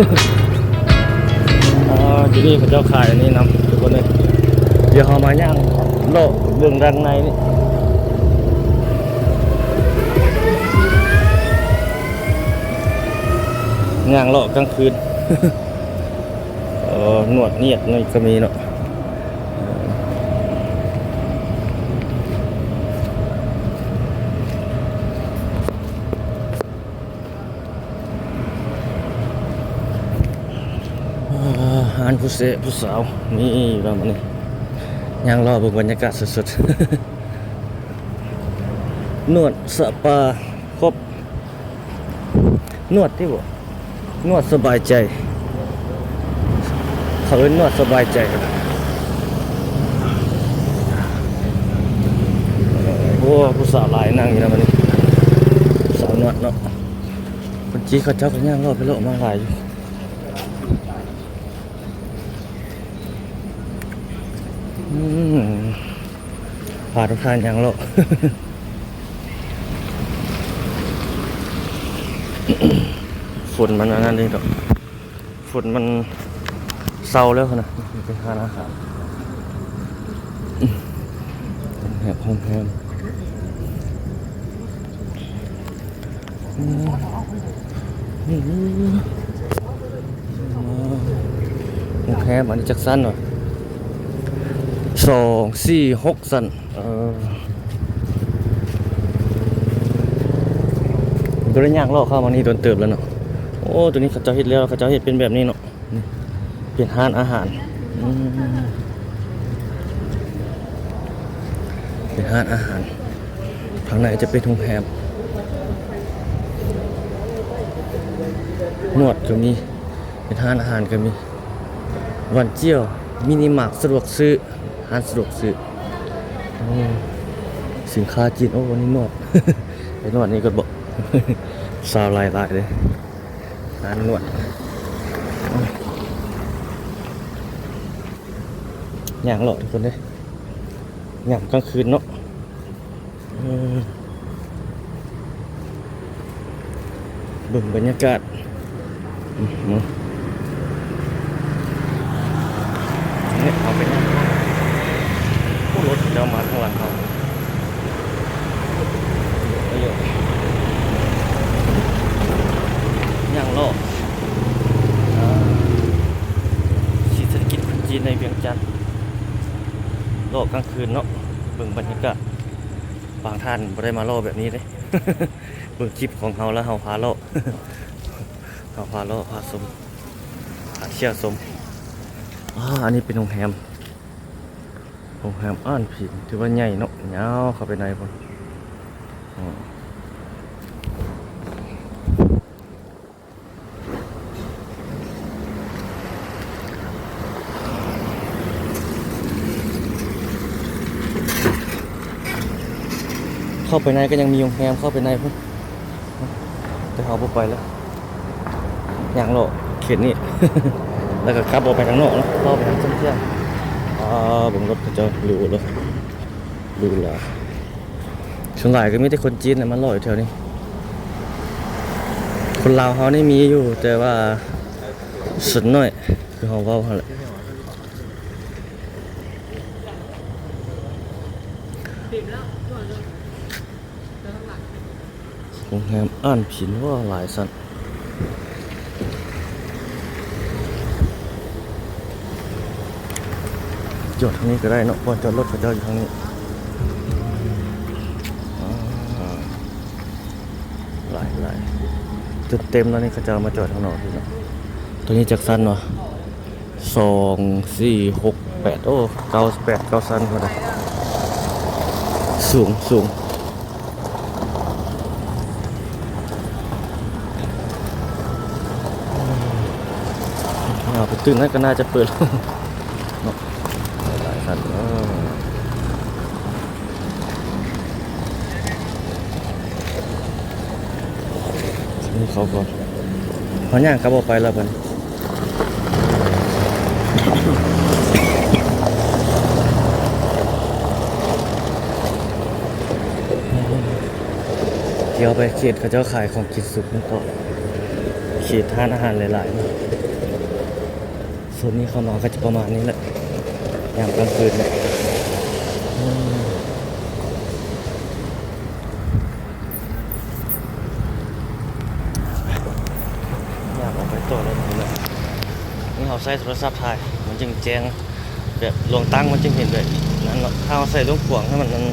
ອ່າ ຢູ່ນີ້ເຂົາເຈົ້າຂາຍອັນນີ້ນຳ ທຸກຄົນເອີຍ. ດຽວເຮົາມາຍ່າງເລາະເບິ່ງດ້ານໃນນີ້ ຍ່າງເລາະກາງຄືນ. ເອີ ນວດນຽດນີ້ກໍມີເນາະ. ອ່າ ຮ້ານຜູ້ແຊະຜູ້ສາວມີຢູ່ແລ້ວມື້ນີ້ ຍ່າງລໍເບິ່ງບັນຍາກາດສົດໆ. ນວດສະປາຄົບ ນວດຕິບໍ ນວດສະບາຍໃຈ ເຂົາເອີ້ນນວດສະບາຍໃຈ. ໂອ້ ຜູ້ສາວຫຼາຍນັ່ງຢູ່ນຳອັນນີ້ ສາວນວດເນາະ. ຄົນຈີນເຂົາເຈົ້າກໍຍ່າງເລາະໄປເລາະມາຫຼາຍຢູ່ ອືມ. ພາທຸກທ່ານຍ່າງເລາະ ຝົນມັນອັນນັ້ນເດ້ດອກ ຝົນມັນເຊົາແລ້ວຫັ້ນນະ. ເປັນຮ້ານອາຫານ ໂຮງແຮມ ໂຮງແຮມ ໂຮງແຮມອັນນີ້ຈັກຊັ້ນວະ? ສອງ ສີ່ ຫົກຊັ້ນ. ເອີ ບໍ່ໄດ້ຍ່າງເລາະເຂົ້າມານີ້ດົນເຕີບແລ້ວເນາະ. ໂອ້ ໂຕນີ້ເຂົາເຈົ້າເຮັດແລ້ວ ເຂົາເຈົ້າເຮັດເປັນແບບນີ້ເນາະ. ນີ້ເປັນຮ້ານອາຫານ ອືມ ເປັນຮ້ານອາຫານ ທາງໃນຈະເປັນໂຮງແຮມ ນວດກໍມີ ເປັນຮ້ານອາຫານກໍມີ ວັນຈຽວ ມິນິມາດ ສະດວກຊື້ ຮ້ານສະດວກຊື້ ອືມ ສິນຄ້າຈີນ. ໂອ້ ອັນນີ້ນວດ ໄປນວດນີ້ກ່ອນບໍ ສາວຫຼາຍໆເດ້. ຮ້ານນວດ ຍ່າງເລາະທຸກຄົນເດ້ ຍາມກາງຄືນເນາະ. ເອີ ເບິ່ງບັນຍາກາດ ອືມ ນີ້ເຮົາໄປຍ່າງເລາະ ໂອ້ ລົດເຂົາເຈົ້າມາທາງຫຼັງເຮົາ. ຍ່າງເລາະ ອ່າ ເສດຖະກິດຄົນຈີນໃນວຽງຈັນ ເລາະກາງຄືນເນາະ. ເບິ່ງບັນຍາກາດ ບາງທ່ານບໍ່ໄດ້ມາເລາະແບບນີ້ເດ້ ເບິ່ງຄລິບຂອງເຮົາແລ້ວເຮົາພາເລາະ ເຮົາພາເລາະ ພາຊົມ ພາທ່ຽວຊົມ. ອ່າ ອັນນີ້ເປັນໂຮງແຮມ ໂຮງແຮມອ່ານຜິນ ຖືວ່າໃຫຍ່ເນາະ ຍາວເຂົ້າໄປໃນພຸ້ນ. ອືມ ເຂົ້າໄປໃນກໍຍັງມີໂຮງແຮມ ເຂົ້າໄປໃນພຸ້ນ ແຕ່ເຮົາບໍ່ໄປແລ້ວ. ຍ່າງເລາະເຂດນີ້ ແລ້ວກໍກັບອອກໄປທາງນອກເນາະ ເຂົ້າໄປທາງເທິງເທື່ອ. ອ່າ ເບິ່ງລົດເຂົາເຈົ້າຫຼູເນາະ ຫຼູຫຼາ. ສ່ວນຫຼາຍກໍມີແຕ່ຄົນຈີນນະມາເລາະຢູ່ແຖວນີ້. ຄົນລາວເຮົານີ້ມີຢູ່ ແຕ່ວ່າສ່ວນໜ້ອຍ ຄືເຮົາເວົ້າຫັ້ນແຫຼະ. ໂຮງແຮມອ່ານຜິນ ວ້າ ຫຼາຍຊັ້ນ. ຈອດທາງນີ້ກໍໄດ້ເນາະ ບ່ອນຈອດລົດເຂົາເຈົ້າຢູ່ທາງນີ້. ອ່າ ຫຼາຍໆ ຈົນເຕັມແລ້ວນີ້ ເຂົາເຈົ້າມາຈອດທາງນອກນີ້ເນາະ. ໂຕນີ້ຈັກຊັ້ນວະ? ສອງ ສີ່ ຫົກ ແປດ ໂອ້ ເກົ້າ ແປດ ເກົ້າຊັ້ນພຸ້ນນະ ສູງ ສູງ. ອ່າ ໄປຕື່ມນັ້ນກໍໜ້າຈະເປີດເນາະ ຫຼາຍໆຊັ້ນ. ເອີ ນີ້ເຂົາກໍ ເຮົາຍ່າງກັບອອກໄປແລ້ວບັດນີ້. ດຽວໄປເຂດເຂົາເຈົ້າຂາຍຂອງກິນສຸກນຳຕໍ່ ເຂ ເຂດຮ້ານອາຫານຫຼາຍໆເນາະ. ໂຊນນີ້ເຂົ້າມາກໍຈະປະມານນີ້ແຫຼະ ຍາມກາງຄືນເນາະ. ຍາມອອກໄປຕໍ່ໄດ້ນີ້ແຫຼະ. ນີ້ເຮົາໃຊ້ໂທລະສັບຖ່າຍ ມັນຈຶ່ງແຈ້ງ ແບບລວງຕັ້ງມັນຈຶ່ງເຫັນແບບນັ້ນເນາະ. ຖ້າເຮົາໃສ່ລວງກວ້າງໃຫ້ມັນ ມັນ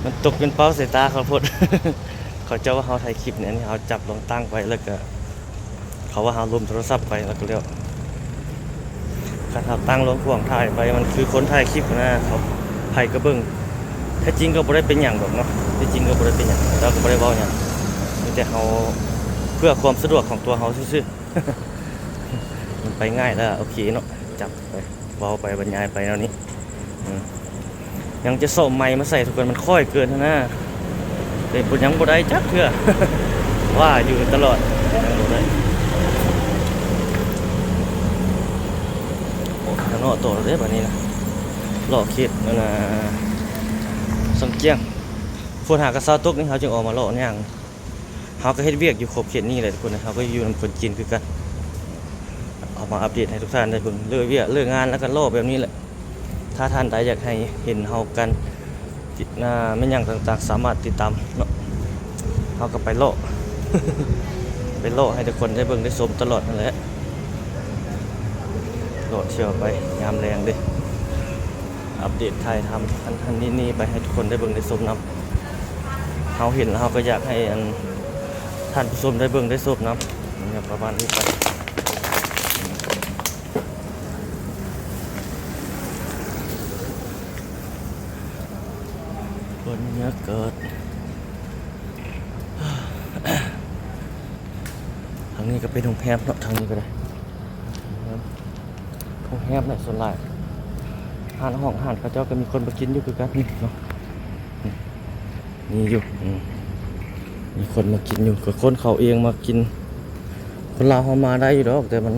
ມັນຕົກເປັນເປົ້າໃສ່ຕາເຂົາໂພດ. ເຂົາເຈົ້າວ່າເຮົາຖ່າຍຄລິບນີ້ ອັນນີ້ເຮົາຈັບລວງຕັ້ງໄວ້ ແລ້ວກະເຂົາວ່າເຮົາລົມໂທລະສັບໄປ ແລ້ວກະແລ້ວ. ຄັນເຮົາຕັ້ງລວງກວ້າງຖ່າຍໄປ ມັນຄືຄົນຖ່າຍຄລິບນະ ເຂົາ ໃຜກະເບິ່ງ. ແທ້ຈິງກະບໍ່ໄດ້ເປັນຫຍັງດອກເນາະ ແທ້ຈິງກະບໍ່ໄດ້ເປັນຫຍັງ ເຂົາເຈົ້າກະບໍ່ໄດ້ເວົ້າຫຍັງ ມີແຕ່ເຮົາເພື່ອຄວາມສະດວກຂອງຕົວເຮົາຊື່ໆ. ມັນໄປງ່າຍແລ້ວ ໂອເຄເນາະ ຈັບໄປ ເວົ້າໄປ ບັນຍາຍໄປແນວນີ້. ອືມ ຍັງຈະເຊາະໄມມາໃສ່ທຸກຄົນ ມັນຄ່ອຍເກີນຫັ້ນນາ ເປັນ ຍັງບໍ່ໄດ້ຈັກເທື່ອ ວ່າຢູ່ຕະຫຼອດ ຍັງບໍ່ໄດ້. ອອກທາງນອກຕໍ່ເດ້ບາດນີ້ນະ ເລາະເຂດອັນນ່າ ຊອງຈຽງ. ຝົນຫາກະເຊົາຕົກນີ້ ເຮົາຈຶ່ງອອກມາເລາະຍ່າງ. ເຮົາກະເຮັດວຽກຢູ່ຂອບເຂດນີ້ແຫຼະທຸກຄົນ ເຮົາກະຢູ່ນຳຄົນຈີນຄືກັນ. ເອົາມາອັບເດດໃຫ້ທຸກທ່ານໄດ້ເບິ່ງ ເລີກວຽກເລີກງານແລ້ວກະເລາະແບບນີ້ແຫຼະ. ຖ້າທ່ານໃດຢາກໃຫ້ເຫັນເຮົາກັນ ແມ່ນຫຍັງຕ່າງໆ ສາມາດຕິດຕາມເນາະ. ເຮົາກະໄປເລາະ ໄປເລາະໃຫ້ທຸກຄົນໄດ້ເບິ່ງໄດ້ຊົມຕະຫຼອດຫັ້ນແຫຼະ ເລາະທ່ຽວໄປຍາມແລງເດ້. ອັບເດດຖ່າຍທຳຫັ້ນໆນີ້ໆໄປໃຫ້ທຸກຄົນໄດ້ເບິ່ງໄດ້ຊົມນຳ. ເຮົາເຫັນແລ້ວເຮົາກະຢາກໃຫ້ອັນ ທ່ານຜູ້ຊົມໄດ້ເບິ່ງໄດ້ຊົມນຳ ປະມານນີ້ໄປ. ບັນຍາກາດ ທາງນີ້ກະເປັນໂຮງແຮມເນາະ ທາງນີ້ກະໄດ້ ໂຮງແຮມແຫຼະສ່ວນຫຼາຍ. ຮ້ານອາຫານເຂົາເຈົ້າກະມີຄົນມາກິນຢູ່ຄືກັນເນາະ ມີຢູ່ ອືມ ມີຄົນມາກິນຢູ່ ກະຄົນເຂົາເອງມາກິນ. ຄົນລາວເຮົາມາໄດ້ຢູ່ດອກ ແຕ່ມັນ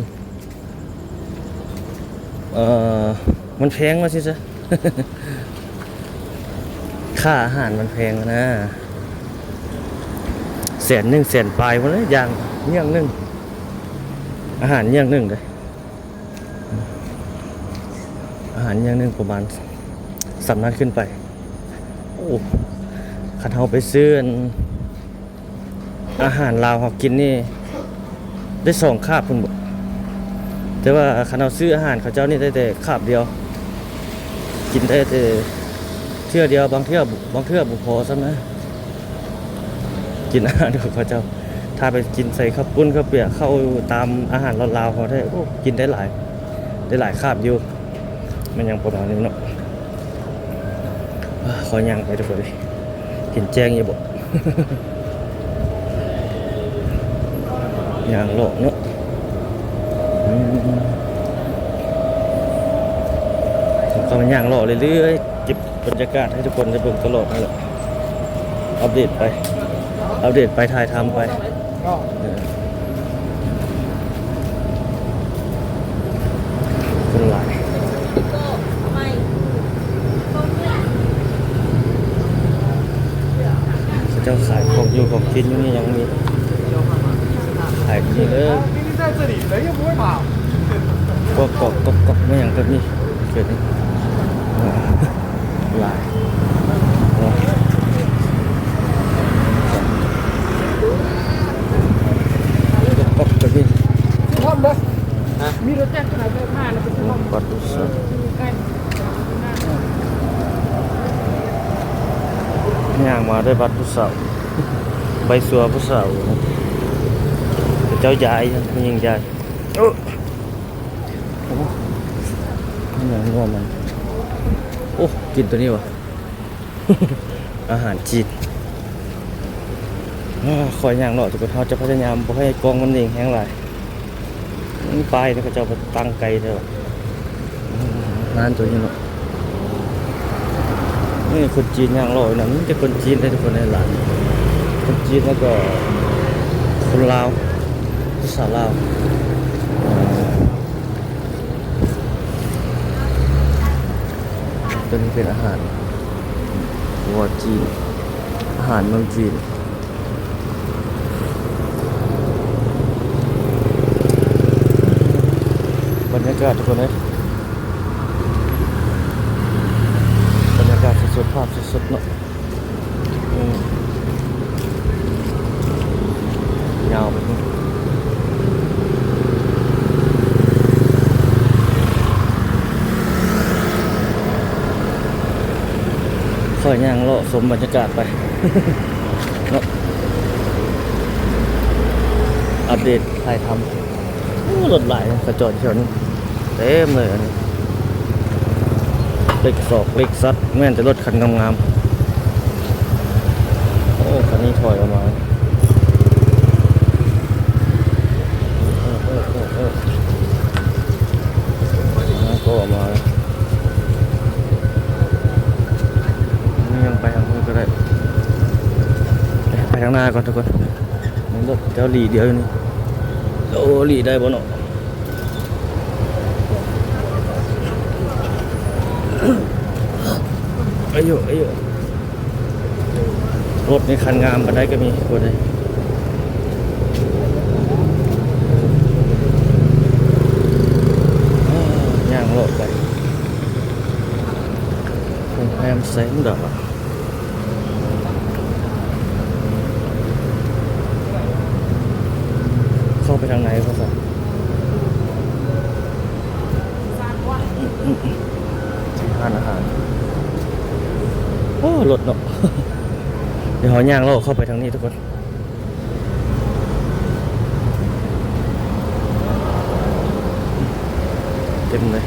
ເອີ ມັນແພງວ່າຊີ້ຊະ ຄ່າອາຫານມັນແພງນະ ແສນໜຶ່ງແສນປາຍພຸ້ນແຫຼະ ຢ່າງ ຢ່ຽງໜຶ່ງ ອາຫານຢ່ຽງໜຶ່ງເດ້. ອາຫານຢ່ຽງໜຶ່ງປະມານສ່ຳນັ້ນຂຶ້ນໄປ. ໂອ້ ຄັນເຮົາໄປຊື້ອັນ ອາຫານລາວເຮົາກິນນີ້ ໄດ້ສອງຄາບພຸ້ນບໍ ແຕ່ວ່າຄັນເຮົາຊື້ອາຫານເຂົາເຈົ້ານີ້ໄດ້ແຕ່ຄາບດຽວ ກິນໄດ້ແຕ່ເທື່ອດຽວ ບາງເທື່ອ ບາງເທື່ອບໍ່ພໍຊ້ຳນະ ກິນອາຫານຂອງເຂົາເຈົ້າ. ຖ້າໄປກິນໃສ່ເຂົ້າປຸ້ນເຂົ້າປຽກ ເຂົ້າຕາມອາຫານລາວໆເຮົາແທ້ ໂອ້ ກິນໄດ້ຫຼາຍ ໄດ້ຫຼາຍຄາບຢູ່. ແມ່ນຫຍັງປະມານນີ້ເນາະ. ອ່າ ຂໍຍ່າງໄປທຸກຄົນເອີຍ ເຫັນແຈ້ງຢູ່ບໍ? ຍ່າງເລາະເນາະ ອືມ ເຮົາກະຍ່າງເລາະເລື້ອຍໆ ເກັບບັນຍາກາດໃຫ້ທຸກຄົນໄດ້ເບິ່ງຕະຫຼອດຫັ້ນແຫຼະ ອັບເດດໄປ ອັບເດດໄປ ຖ່າຍທຳໄປ. ຄົນຫຼາຍ ເຂົາເຈົ້າຂາຍຂອງຢູ່ຂອງກິນຢູ່ນີ້ ຍັງມີຂາຍນີ້ເດີ ກອກໆ ກອກໆ ແມ່ນຫຍັງກະມີ ເຂດນີ້ ຫຼາຍ ກອກໆ ກະມີ ຮະ ມີລົດຈັກຂາຍໄປມາແລ້ວໄປຊື້ ບັດຜູ້ສາວ ຍ່າງມາໄດ້ບັດຜູ້ສາວ ໃບສັວຜູ້ສາວ ເຂົາເຈົ້າຢາຍ ຜູ້ຍິງຢາຍ ໂອ້ ໂອ້ ມັນຍັງນົວມັນ ໂອ້ ກິນໂຕນີ້ຫວາ ອາຫານຈີນ. ອາ ຂ້ອຍຍ່າງເລາະທຸກຄົນ ເຮົາຈະພະຍາຍາມບໍ່ໃຫ້ກ້ອງມັນເໜັງແຮງຫຼາຍ. ນີ້ປ້າຍນີ້ເຂົາເຈົ້າມາຕັ້ງໄກແທ້ ອືມ ຮ້ານໂຕນີ້ເນາະ. ນີ້ຄົນຈີນຍ່າງເລາະຢູ່ນຳ ມີແຕ່ຄົນຈີນເດ້ທຸກຄົນໃນຮ້ານ ຄົນຈີນ ແລ້ວກະຄົນລາວ ສາວລາວ. ໂຕນີ້ເປັນອາຫານຄົວຈີນ ອາຫານເມືອງຈີນ. ກາດທຸກຄົນເອີຍ ບັນຍາກາດສົດໆ ພາບສົດໆ ເນາະ ອືມ ຍາວໄປພຸ້ນ ຂ້ອຍຍ່າງເລາະຊົມບັນຍາກາດໄປ ເນາະ ອັບເດດຖ່າຍທຳ. ໂອ້ ລົດຫຼາຍ ເຂົາຈອດແຖວນີ້ເຕັມເລີຍ ອັນນີ້ ເລັກຊອກເລັກຊັສ ແມ່ນແຕ່ລົດຄັນງາມໆ. ໂອ້ ຄັນນີ້ຖອຍອອກມາ ເອີ ເອີ ເອີ ເອີ ເອີ ອອກມາ ຍັງໄປທາງພຸ້ນກໍໄດ້ ໄປທາງໜ້າກ່ອນທຸກຄົນ. ມີລົດເຈົ້າຫຼີດຽວຢູ່ນີ້ ໂອ້ ຫຼີໄດ້ບໍ່ເນາະ? ອາຍຸ ອາຍຸ ລົດນີ້ຄັນງາມປານໃດກໍມີ ຄົນເອີຍ ຍ່າງເລາະໄປ ໂຮງແຮມແສງດາວ. ເຂົ້າໄປທາງໃນບໍ່ຊັ້ນ ທີ່ຮ້ານອາຫານ. ໂອ້ ລົດເນາະ ດຽວເຮົາຍ່າງເລາະເຂົ້າໄປທາງນີ້ທຸກຄົນ. ເຕັມເລີຍ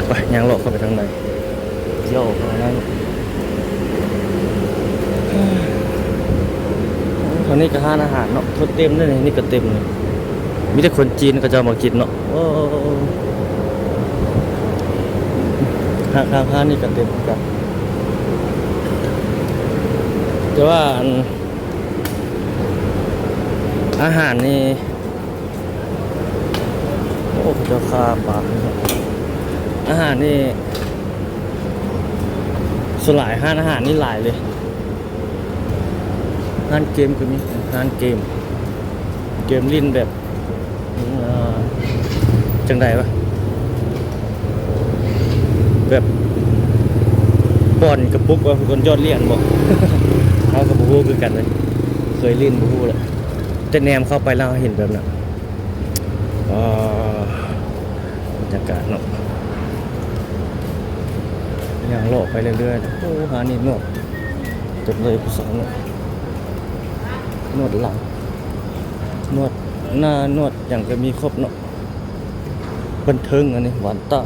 ໄປ ຍ່າງເລາະເຂົ້າໄປທາງໃນ. ໂຍ ທາງນັ້ນ ທາງນີ້ກໍຮ້ານອາຫານເນາະ ຄົນເຕັມເດ້ນີ້ ນີ້ກໍເຕັມເລີຍ ມີແຕ່ຄົນຈີນເຂົາເຈົ້າມາກິນເນາະ. ໂອ້ ທາງ ທາງຮ້ານນີ້ກໍເຕັມຄືກັນ ແຕ່ວ່າ ອັນ ອາຫານນີ້ ໂອ້ ເຂົາເຈົ້າຂ້າປາກ ອາຫານນີ້ ສ່ວນຫຼາຍຮ້ານອາຫານນີ້ຫຼາຍເລີຍ ຮ້ານເກມກໍມີ ຮ້ານເກມ ເກມຫຼິ້ນແບບ ເອີ ຈັ່ງໃດວະ ແບບປ່ອນກະປຸກວ່າ ຄົນຢອດຫຼຽນບໍ ເຮົາກໍບໍ່ຮູ້ຄືກັນເລີຍ ເຄີຍຫຼິ້ນບໍ່ຮູ້ແຫຼະ ແຕ່ແນມເຂົ້າໄປແລ້ວເຫັນແບບນັ້ນ. ອ່າ ບັນຍາກາດເນາະ ຍ່າງເລາະໄປເລື້ອຍໆ. ໂອ້ ຮ້ານນີ້ນວດ ເຕັມເລີຍຜູ້ສາວເນາະ ນວດຫຼັງ ນວດໜ້າ ນວດຫຍັງກໍມີຄົບເນາະ ບັນເທີງ. ອັນນີ້ຫວານຕາ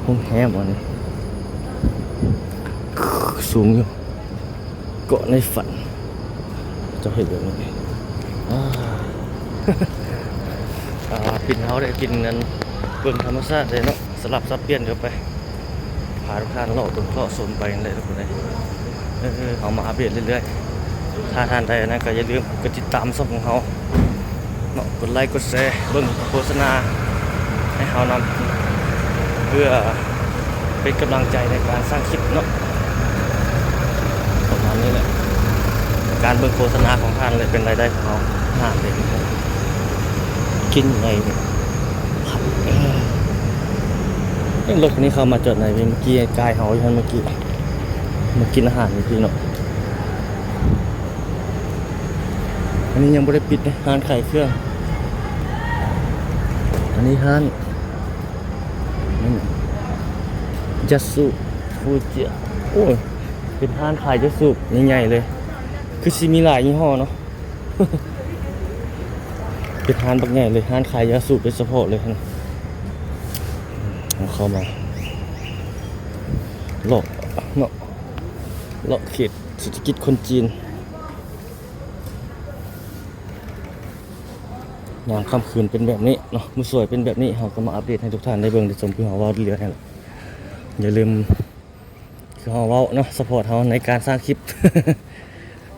ໂຮງແຮມ ອັນນີ້ສູງຢູ່. ເກາະໃນຝັນ ເຈົ້າເຮັດແບບນີ້ ອາ ອາ ປິ່ນເຮົາໄດ້ປິ່ນນັ້ນ ເບິ່ງທຳມະຊາດເດ້ເນາະ ສະຫຼັບສັບປ່ຽນກັນໄປ ພາທຸກທ່ານເລາະເບິ່ງເລາະຊົມໄປນັ້ນແຫຼະທຸກຄົນເອີຍ. ເອີ ເຮົາມາອັບເດດເລື້ອຍໆ ຖ້າທ່ານໃດນັ້ນກໍຢ່າລືມກົດຕິດຕາມຊ່ອງຂອງເຮົາ ເນາະ ກົດໄລກົດແຊ ເບິ່ງໂຄສະນາໃຫ້ເຮົານຳ ເພື່ອເປັນກຳລັງໃຈໃນການສ້າງຄລິບເນາະ ປະມານນີ້ແຫຼະ. ການເບິ່ງໂຄສະນາຂອງທ່ານແຫຼະເປັນລາຍໄດ້ຂອງເຮົາ ຫາເລີຍ ກິນໄງນີ້ ເອີ ເຫັນລົດຄັນນີ້ເຂົ້າມາຈອດໃນ ເມື່ອກີ້ກາຍເຮົາຢູ່ຫັ້ນ ເມື່ອກີ້ ມາກິນອາຫານຢູ່ພີ້ເນາະ. ອັນນີ້ຍັງບໍ່ໄດ້ປິດເດ້ ຮ້ານຂາຍເຄື່ອງ ອັນນີ້ຮ້ານ ອືມ ຢາສູບ ຟູເຈຍ ໂອ້ຍ ເປັນຮ້ານຂາຍຢາສູບໃຫຍ່ໆເລີຍ ຄືຊິມີຫຼາຍຍີ່ຫໍ້ເນາະ ເປັນຮ້ານບັກໃຫຍ່ເລີຍ ຮ້ານຂາຍຢາສູບໂດຍສະເພາະເລີຍຫັ້ນ. ເຮົາເຂົ້າມາເລາະເນາະ ເລາະເຂດເສດຖະກິດຄົນຈີນ. ຍາມຄ່ຳຄືນເປັນແບບນີ້ເນາະ ມື້ສວຍເປັນແບບນີ້ ເຮົາກໍມາອັບເດດໃຫ້ທຸກທ່ານໄດ້ເບິ່ງໄດ້ຊົມ ຄືເຮົາເວົ້າເລື້ອຍຫັ້ນແຫຼະ. ຢ່າລືມ ຄືເຮົາເວົ້າເນາະ ສະພອດເຮົາໃນການສ້າງຄລິບ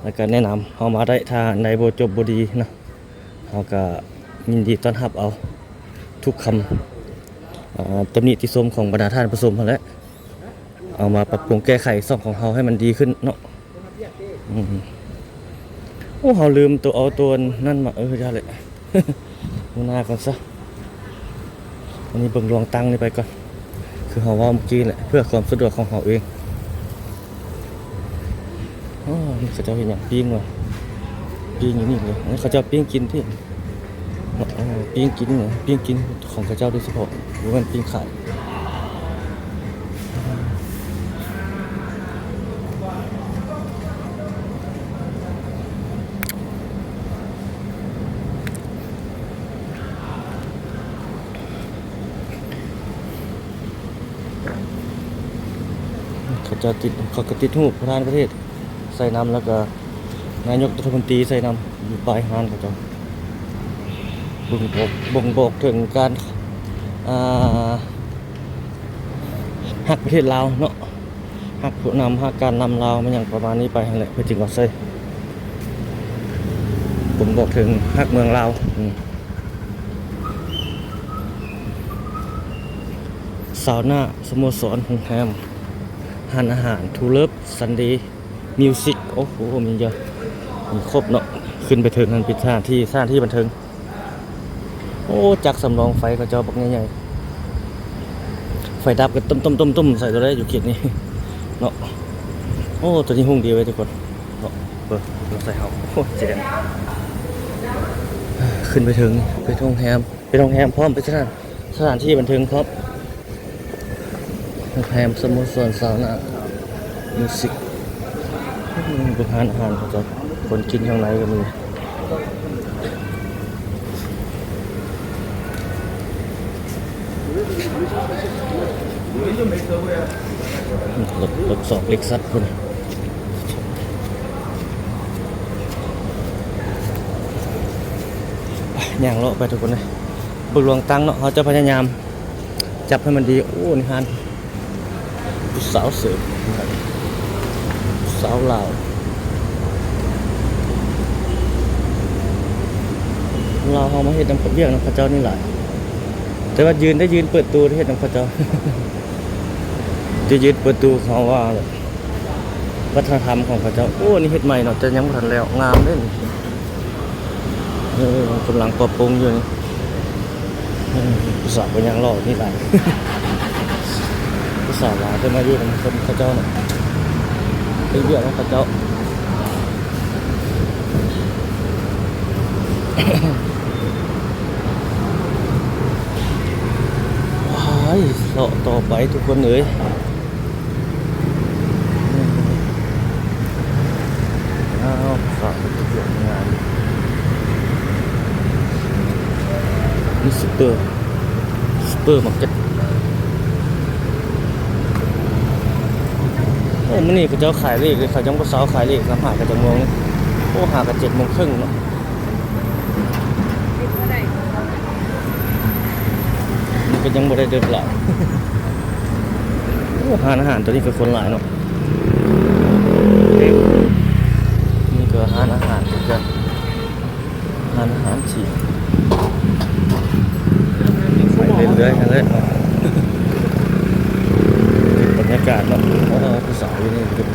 ແລ້ວກໍແນະນຳເຮົາມາໄດ້ ຖ້າອັນໃດບໍ່ຈົບບໍ່ດີເນາະ ເຮົາກໍຍິນດີຕ້ອນຮັບເອົາທຸກຄຳ ອ່າ ຕຳໜິຕິຊົມຂອງບັນດາທ່ານຜູ້ຊົມຫັ້ນແຫຼະ ເອົາມາປັບປຸງແກ້ໄຂຊ່ອງຂອງເຮົາໃຫ້ມັນດີຂຶ້ນເນາະ. ອືມ ໂອ້ ເຮົາລືມໂຕ ເອົາໂຕນັ້ນມາ ເອີ ຢ່າແຫຼະ ຫົວໜ້າກ່ອນຊະ. ອັນນີ້ເບິ່ງລວງຕັ້ງນີ້ໄປກ່ອນ ຄືເຮົາເວົ້າເມື່ອກີ້ແຫຼະ ເພື່ອຄວາມສະດວກຂອງເຮົາເອງ. ອໍ ນີ້ເຂົາເຈົ້າເຮັດຫຍັງ? ປີ້ງຫວາ? ປີ້ງຢູ່ນີ້ເລີຍ. ອັນນີ້ເຂົາເຈົ້າປີ້ງກິນຕິ? ອໍ ປີ້ງກິນຫວາ? ປີ້ງກິນຂອງເຂົາເຈົ້າໂດຍສະເພາະ ບໍ່ແມ່ນປີ້ງຂາຍ. ເຂົາເຈົ້າຕິດ ເຂົາກໍຕິດຮູບປະທານປະເທດໃສ່ນຳ ແລ້ວກໍນາຍົກລັດຖະມົນຕີໃສ່ນຳ ຢູ່ປ້າຍຮ້ານເຂົາເຈົ້າ ບົ່ງບອກ ບົ່ງບອກເຖິງການ ອ່າ ຮັກປະເທດລາວເນາະ. ຮັກຜູ້ນຳ ຮັກການນຳລາວ ມາຫຍັງປະມານນີ້ໄປຫັ້ນແຫຼະ ເພິ່ນຈຶ່ງເອົາໃສ່ ບົ່ງບອກເຖິງຮັກເມືອງລາວ. ອືມ ຊາວໜ້າ ສະໂມສອນ ໂຮງແຮມ ຮ້ານອາຫານ Two Love Sunday Music ໂອ້ໂຫ ມີເຍອະ ມີຄົບເນາະ. ຂຶ້ນໄປເທິງຫັ້ນເປັນສະຖານທີ່ ສະຖານທີ່ບັນເທີງ. ໂອ້ ຈັກສຳລອງໄຟເຂົາເຈົ້າບັກໃຫຍ່ໆ ໄຟດັບກໍຕຸ້ມໆໆໆ ໃສ່ໂຕໃດຢູ່ເຂດນີ້ເນາະ. ໂອ້ ໂຕນີ້ຮຸ່ງດີເວີຍທຸກຄົນເນາະ. ເບິ່ງ ລົດໃສ່ເຮົາ ໂອ້ ແຈ້ງ. ຂຶ້ນໄປເທິງ ເປັນໂຮງແຮມ ເປັນໂຮງແຮມພ້ອມ ເປັນສະຖານ ສະຖານທີ່ບັນເທີງພ້ອມ. ໂຮງແຮມສະໂມສອນຊາວນາມິວສິກ ອືມ ເບິ່ງຮ້ານອາຫານເຂົາເຈົ້າ ຄົນກິນຂ້າງໃນກໍມີ. ອືມ ລົດ ລົດສອງເລັກຊັສພຸ້ນ. ໄປ ຍ່າງເລາະໄປທຸກຄົນເອີຍ ເບິ່ງລວງຕັ້ງເນາະ ເຮົາຈະພະຍາຍາມ ຈັບໃຫ້ມັນດີ. ໂອ້ ໃນຮ້ານຜູ້ສາວເສີບ ຜູ້ສາວລາວ ລາວເຮົາມາເຮັດນຳ ວຽກນຳເຂົາເຈົ້ານີ້ຫຼາຍ ແຕ່ວ່າຢືນ ໄດ້ຢືນເປີດຕູ້ ໄດ້ເຮັດນຳເຂົາເຈົ້າ ໄດ້ຢືນເປີດຕູ້. ເຮົາວ່າ ວັດທະນະທຳຂອງເຂົາເຈົ້າ. ໂອ້ ນີ້ເຮັດໃໝ່ເນາະ ແຕ່ຍັງບໍ່ທັນແລ້ວ ງາມເດ້ນີ້. ເອີ ກຳລັງປັບປຸງຢູ່ນີ້. ເອີ ຜູ້ສາວກໍຍັງເລາະນີ້ຫຼາຍ ຜູ້ສາວຫຼາຍ ເພິ່ນມາຢູ່ນຳຄົນເຂົາເຈົ້ານະ ເຮັດວຽກນຳເຂົາເຈົ້າ. ວ້າຍ ເລາະຕໍ່ໄປທຸກຄົນເອີຍ. ອ້າວ ສາວເຮັດວຽກງານຢູ່ ມີຊຸບເປີ ຊຸບເປີມາເກັດ. ໂອ້ ມື້ນີ້ເຂົາເຈົ້າຂາຍເລກເດ້ ເຂົາຍັງບໍ່ເຊົາຂາຍເລກນຳ. ຫາກະຈັກໂມງນີ້? ໂອ້ ຫາກະເຈັດໂມງເຄິ່ງເນາະ. ມັນກໍຍັງບໍ່ໄດ້ເດິກຫຼາຍ. ໂອ້ ຮ້ານອາຫານໂຕນີ້ກໍຄົນຫຼາຍເນາະ. ນີ້ກໍຮ້ານອາຫານຄືກັນ ຮ້ານອາຫານຈີນ ໄປເລື້ອຍໆຫັ້ນແຫຼະເນາະ. ເກັບບັນຍາກາດເນາະ. ໂອ້ ຜູ້ສາວຢູ່ນີ້ ເປັນ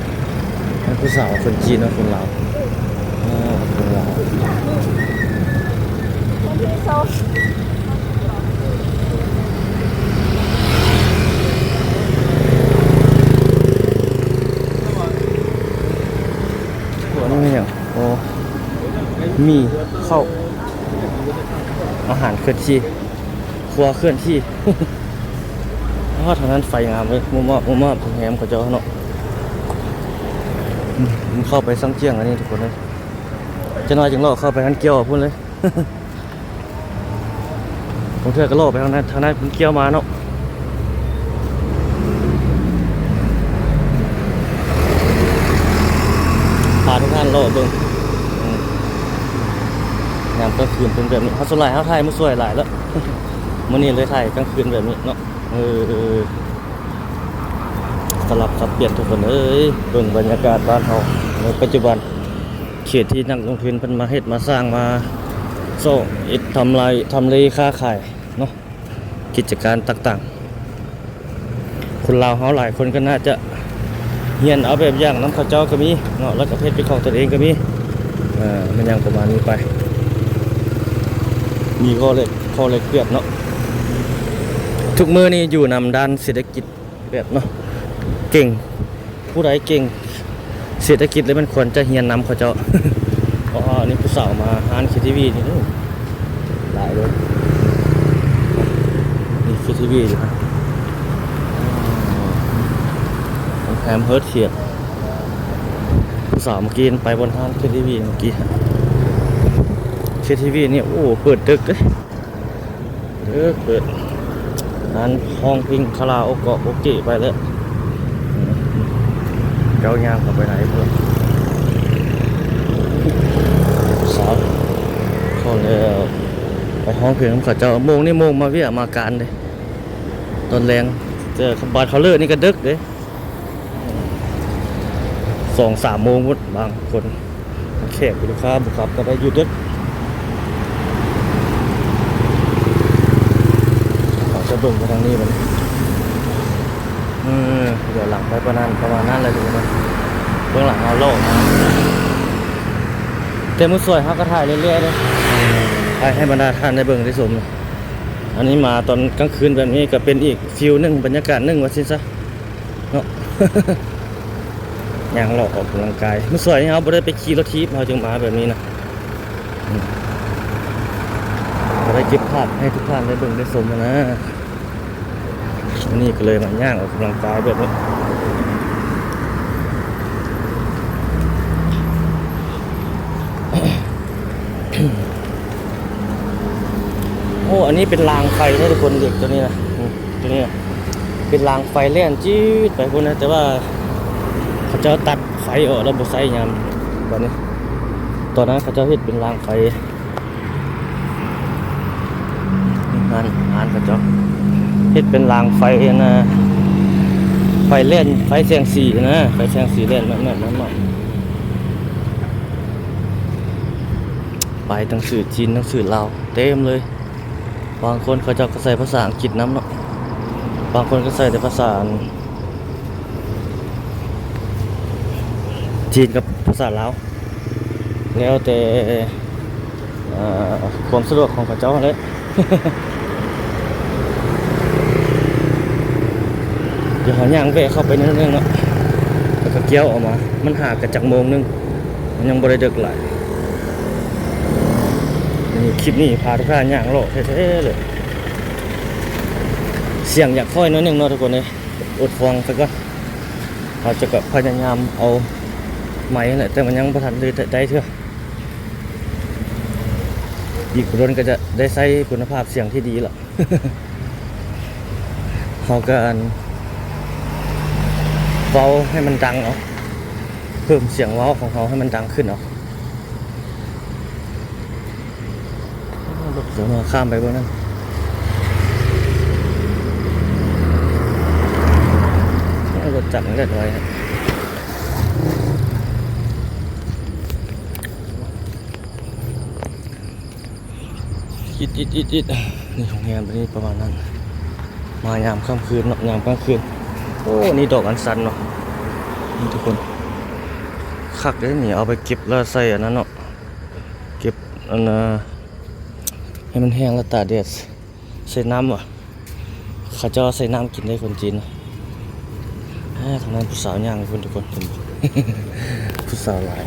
ຜູ້ສາວຄົນຈີນເນາະ ຄົນລາວ. ອໍ ຄົນລາວ ຄົນທີ່ສອງ ອັນນີ້ແມ່ນຫຍັງ? ໂອ້ ໝີ່ ເຂົ້າ ອາຫານເຄື່ອນທີ່ ຄົວເຄື່ອນທີ່. ອ້າວ ທາງນັ້ນໄຟງາມເວີຍ ມຸມມອບມຸມມອບ ໂຮງແຮມເຂົາເຈົ້າເນາະ. ອືມ ເຂົ້າໄປສັງຈຽງອັນນີ້ທຸກຄົນເອີຍ ຈັກໜ້ອຍຈຶ່ງເລາະເຂົ້າໄປຫັ້ນ ກ່ຽວພຸ້ນເລີຍ. ບາງເທື່ອກໍເລາະໄປທາງນັ້ນ ທາງນັ້ນມັນກ່ຽວມາເນາະ. ພາທຸກທ່ານເລາະເບິ່ງ ອືມ ຍາມກາງຄືນເປັນແບບນີ້. ເຮົາ ສ່ວນຫຼາຍເຮົາຖ່າຍມື້ສວຍຫຼາຍແລ້ວ ມື້ນີ້ເລີຍຖ່າຍກາງຄືນແບບນີ້ເນາະ. ເອີ ສະຫຼັບສັບປ່ຽນທຸກຄົນເອີຍ. ເບິ່ງບັນຍາກາດບ້ານເຮົາໃນປັດຈຸບັນ ເຂດທີ່ນັກລົງທຶນເພິ່ນມາເຮັດມາສ້າງມາ ສອງ ເຮັດທຳລາຍ ທຳເລຄ້າຂາຍເນາະ ກິດຈະການຕ່າງໆ. ຄົນລາວເຮົາຫຼາຍຄົນກໍໜ້າຈະຮຽນເອົາແບບຢ່າງນຳເຂົາເຈົ້າກໍມີເນາະ ແລ້ວກໍເຮັດເປັນຂອງຕົນເອງກໍມີ. ເອີ ແມ່ນຫຍັງປະມານນີ້ໄປ ມີຂໍ້ແລກ ຂໍ້ແລກປ່ຽນເນາະ. ທຸກມື້ນີ້ຢູ່ນຳດ້ານເສດຖະກິດ ແບບເນາະ ເກັ່ງ ຜູ້ໃດເກັ່ງເສດຖະກິດແລ້ວ ມັນຄວນຈະຮຽນນຳເຂົາເຈົ້າ. ອໍ ອັນນີ້ຜູ້ສາວມາຮ້ານເຄທີວີນີ້ ໂອ້ ຫຼາຍເລີຍ. ນີ້ເຄທີວີຢູ່ນະ ໂຮງແຮມເຮີດຄຽບ. ຜູ້ສາວເມື່ອກີ້ໄປບ່ອນຮ້ານເຄທີວີເມື່ອກີ້ ເຄທີວີນີ້ ໂອ້ ເປີດດຶກເດ້. ເອີ ເປີດຮ້ານຮ້ອງເພງຄາຣາໂອເກະ ໂອເກະໄປແລ້ວ. ເຈົ້າຍ່າງເຂົ້າໄປໃນພຸ້ນ ສາວ ເຂົ້າແລ້ວ ໄປຮ້ອງເພງນຳເຂົາເຈົ້າ. ໂມງນີ້ໂມງມາວຽກມາການເດ້ ຕອນແລງ ແຕ່ບາດເຂົາເລີກນີ້ກໍດຶກເດ້. ສອງສາມໂມງພຸ້ນ ບາງຄົນ ແຂກລູກຄ້າບໍ່ກັບກໍໄດ້ຢູ່ດຶກ. ເຮົາຈະເບິ່ງໄປທາງນີ້ບັດນີ້ ເອີ ດຽວຫຼັງໄປປານນັ້ນ ປະມານນັ້ນແຫຼະທຸກຄົນ. ເບື້ອງຫຼັງເຮົາເລາະມາ ແຕ່ມື້ສວຍເຮົາກໍຖ່າຍເລື້ອຍໆເດ້ ຖ່າຍໃຫ້ບັນດາທ່ານໄດ້ເບິ່ງໄດ້ຊົມ. ອັນນີ້ມາຕອນກາງຄືນແບບນີ້ກໍເປັນອີກຟີວໜຶ່ງ ບັນຍາກາດໜຶ່ງວ່າຊັ້ນຊະ. ເນາະ ຍ່າງເລາະອອກກຳລັງກາຍ. ມື້ສວຍນີ້ເຮົາບໍ່ໄດ້ໄປຂີ່ລົດຖີບ ເຮົາຈຶ່ງມາແບບນີ້ນະ ອືມ ກໍໄດ້ເກັບພາບໃຫ້ທຸກທ່ານໄດ້ເບິ່ງໄດ້ຊົມຫັ້ນນະ. ມື້ນີ້ກໍເລີຍມາຍ່າງອອກກຳລັງກາຍແບບນີ້. ໂອ້ ອັນນີ້ເປັນລາງໄຟເດ້ທຸກຄົນ ເດັກຕົວນີ້ນະ ອືມ ຕົວນີ້ນະ ເປັນລາງໄຟແລ່ນຈືດໄປພຸ້ນນະ ແຕ່ວ່າເຂົາເຈົ້າຕັດໄຟອອກແລ້ວບໍ່ໃຊ້ຍາມບັດນີ້. ຕອນນັ້ນເຂົາເຈົ້າເຮັດເປັນລາງໄຟ ງານ ງານເຂົາເຈົ້າເຮັດເປັນລາງໄຟຫັ້ນນະ ໄຟແລ່ນ ໄຟແສງສີນະ ໄຟແສງສີແລ່ນແມ່ນໆ ແມ່ນໆ. ປ້າຍໜັງສືຈີນ ໜັງສືລາວເຕັມເລີຍ. ບາງຄົນເຂົາເຈົ້າກໍໃສ່ພາສາອັງກິດນຳເນາະ ບາງຄົນກໍໃສ່ແຕ່ພາສາຈີນກັບພາສາລາວ ແລ້ວແຕ່ ເອີ ຄວາມສະດວກຂອງເຂົາເຈົ້າຫັ້ນແຫຼະ. ດຽວເຮົາຍ່າງແວະເຂົ້າໄປໜ້ອຍໜຶ່ງເນາະ ແລ້ວກໍກ່ຽວອອກມາ. ມັນຫາກະຈັກໂມງໜຶ່ງ ມັນຍັງບໍ່ໄດ້ເດິກຫຼາຍ. ນີ້ ຄລິບນີ້ພາທຸກທ່ານຍ່າງເລາະແທ້ໆເລີຍ. ສຽງຢາກຄ່ອຍໜ້ອຍໜຶ່ງເນາະທຸກຄົນເອີຍ ອົດຟັງໄປກ່ອນ. ເຮົາຈະກໍພະຍາຍາມເອົາໄມແຫຼະ ແຕ່ມັນຍັງບໍ່ທັນໄດ້ ໄດ້ເທື່ອ. ອີກບໍ່ດົນກໍຈະໄດ້ໃຊ້ຄຸນນະພາບສຽງທີ່ດີລະ. ເຮົາກໍ ອັນ ເວົ້າໃຫ້ມັນດັງເອົາ ເພີ່ມສຽງເວົ້າຂອງເຮົາໃຫ້ມັນດັງຂຶ້ນເອົາ. ລົດເຂົາມາ ຂ້າມໄປເບິ່ງນັ້ນ ລົດຈັກນີ້ແຫຼະໄວ. ອິດໆໆໆ ນີ້ໂຮງແຮມຕົວນີ້ປະມານນັ້ນ. ມາຍາມຄ່ຳຄືນເນາະ ຍາມກາງຄືນ. ໂອ້ ນີ້ດອກອັນຊັນເນາະ ນີ້ທຸກຄົນ ຄັກເດ້ນີ້. ເອົາໄປເກັບແລ້ວໃສ່ອັນນັ້ນເນາະ ເກັບອັນນ່າ ໃຫ້ມັນແຫ້ງແລ້ວຕາກແດດ ໃສ່ນ້ຳຫວາ ເຂົາເຈົ້າໃສ່ນ້ຳກິນໄດ້ຄົນຈີນນະ. ອາ ທາງນັ້ນຜູ້ສາວຍ່າງຢູ່ພຸ້ນທຸກຄົນ ເຫັນບໍ່? ຜູ້ສາວຫຼາຍ.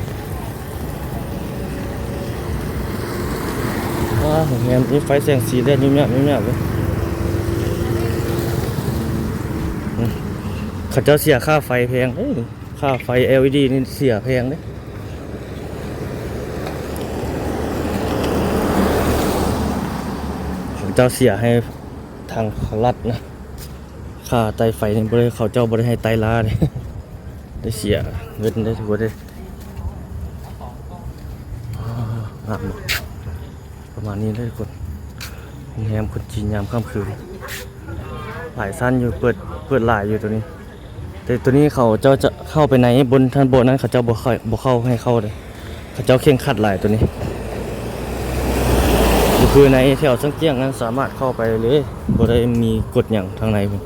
ອາ ໂຮງແຮມມີໄຟແສງສີແລ່ນຍາບໆໆເລີຍ. ອືມ ເຂົາເຈົ້າເສຍຄ່າໄຟແພງເດ້ ຄ່າໄຟ ແອລອີດີ ນີ້ເສຍແພງເດ້. ເຂົາເຈົ້າເສຍໃຫ້ທາງລັດນະ ຄ່າໄຕ່ໄຟນີ້ບໍ່ໄດ້ ເຂົາເຈົ້າບໍ່ໄດ້ໃຫ້ໄຕ່ລາເດ້ ໄດ້ເສຍເງິນເດ້ ຖືວ່າໄດ້ ອາ ງາມເນາະ. ປະມານນີ້ເລີຍທຸກຄົນ ໂຮງແຮມຄົນຈີນຍາມຄ່ຳຄືນ ຫຼາຍຊັ້ນຢູ່ ເປີດ ເປີດຫຼາຍຢູ່ໂຕນີ້. ແຕ່ໂຕນີ້ເຂົາເຈົ້າຈະເຂົ້າໄປໃນ ບົນທາງໂບດນັ້ນ ເຂົາເຈົ້າບໍ່ຄ່ອຍ ບໍ່ເຂົ້າໃຫ້ເຂົ້າເດ້ ເຂົາເຈົ້າເຄັ່ງຄັດຫຼາຍໂຕນີ້. ຄືໃນແຖວສັງກຽງນັ້ນສາມາດເຂົ້າໄປເລີຍ ບໍ່ໄດ້ມີກົດຫຍັງທາງໃນພຸ້ນ.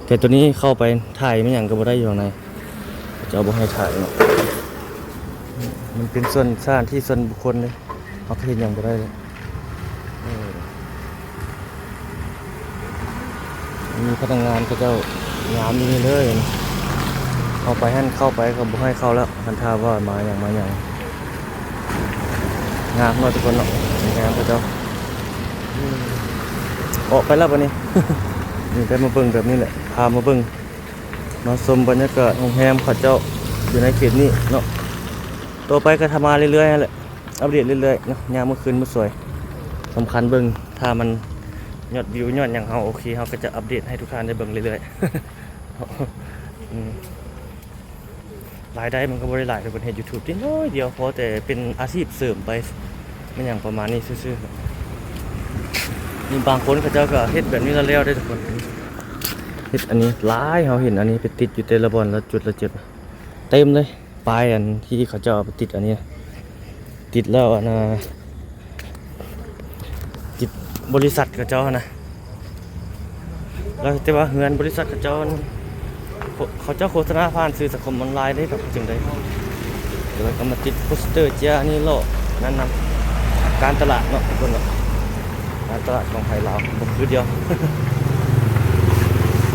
ແຕ່ໂຕນີ້ເຂົ້າໄປຖ່າຍແມ່ນຫຍັງກໍບໍ່ໄດ້ຢູ່ທາງໃນ ເຂົາເຈົ້າບໍ່ໃຫ້ຖ່າຍເນາະ. ມັນເປັນສ່ວນ ສະຖານທີ່ສ່ວນບຸກຄົນເດ້ ເຮົາກໍເຮັດຫຍັງບໍ່ໄດ້ເລີຍ. ເອີ ມີພະນັກງານເຂົາເຈົ້າງາມຢູ່ນີ້ເລີຍ. ເຂົ້າໄປຫັ້ນ ເຂົ້າໄປກໍບໍ່ໃຫ້ເຂົ້າແລ້ວ ຄັນຖ້າວ່າມາຫຍັງມາຫຍັງ. ງາມເນາະທຸກຄົນເນາະ ໂຮງແຮມເຂົາເຈົ້າ. ອອກໄປແລ້ວບັດນີ້ ນີ້ ໄດ້ມາເບິ່ງແບບນີ້ແຫຼະ ພາມາເບິ່ງ ມາຊົມບັນຍາກາດໂຮງແຮມເຂົາເຈົ້າຢູ່ໃນເຂດນີ້ເນາະ. ຕໍ່ໄປກໍຖ້າມາເລື້ອຍໆຫັ້ນແຫຼະ ອັບເດດເລື້ອຍໆເນາະ ຍາມມື້ຄືນມື້ສວຍ. ສຳຄັນເບິ່ງ ຖ້າມັນຍອດວິວຍອດຫຍັງເຮົາໂອເຄ ເຮົາກໍຈະອັບເດດໃຫ້ທຸກທ່ານໄດ້ເບິ່ງເລື້ອຍໆ. ອືມ ລາຍໄດ້ມັນກໍບໍ່ໄດ້ຫຼາຍດອກ ເພິ່ນເຮັດ YouTube ຕິດໜ້ອຍດຽວ ພໍແຕ່ເປັນອາຊີບເສີມໄປ ແມ່ນຫຍັງປະມານນີ້ຊື່ໆ. ມີບາງຄົນເຂົາເຈົ້າກໍເຮັດແບບນີ້ແລ້ວໆເດ້ທຸກຄົນ ເຮັດອັນນີ້ຫຼາຍ ເຮົາເຫັນອັນນີ້ໄປຕິດຢູ່ແຕ່ລະບ່ອນລະຈຸດລະຈຸດ ເຕັມເລີຍ. ປ້າຍອັນທີ່ເຂົາເຈົ້າເອົາໄປຕິດອັນນີ້ ຕິດແລ້ວອັນນ່າ ຕິດບໍລິສັດເຂົາເຈົ້າຫັ້ນນະ ແລ້ວແຕ່ວ່າເຮືອນບໍລິສັດເຂົາເຈົ້າ ເຂົາເຈົ້າໂຄສະນາຜ່ານສື່ສັງຄົມອອນລາຍເດ້ ກໍຈຶ່ງໄດ້ ແລ້ວກໍມາຕິດໂປສເຕີເຈ້ຍນີ້ເລາະນັ້ນນຳ. ການຕະຫຼາດເນາະທຸກຄົນເນາະ ການຕະຫຼາດຂອງໄທລາວບໍ່ຄືດຽວ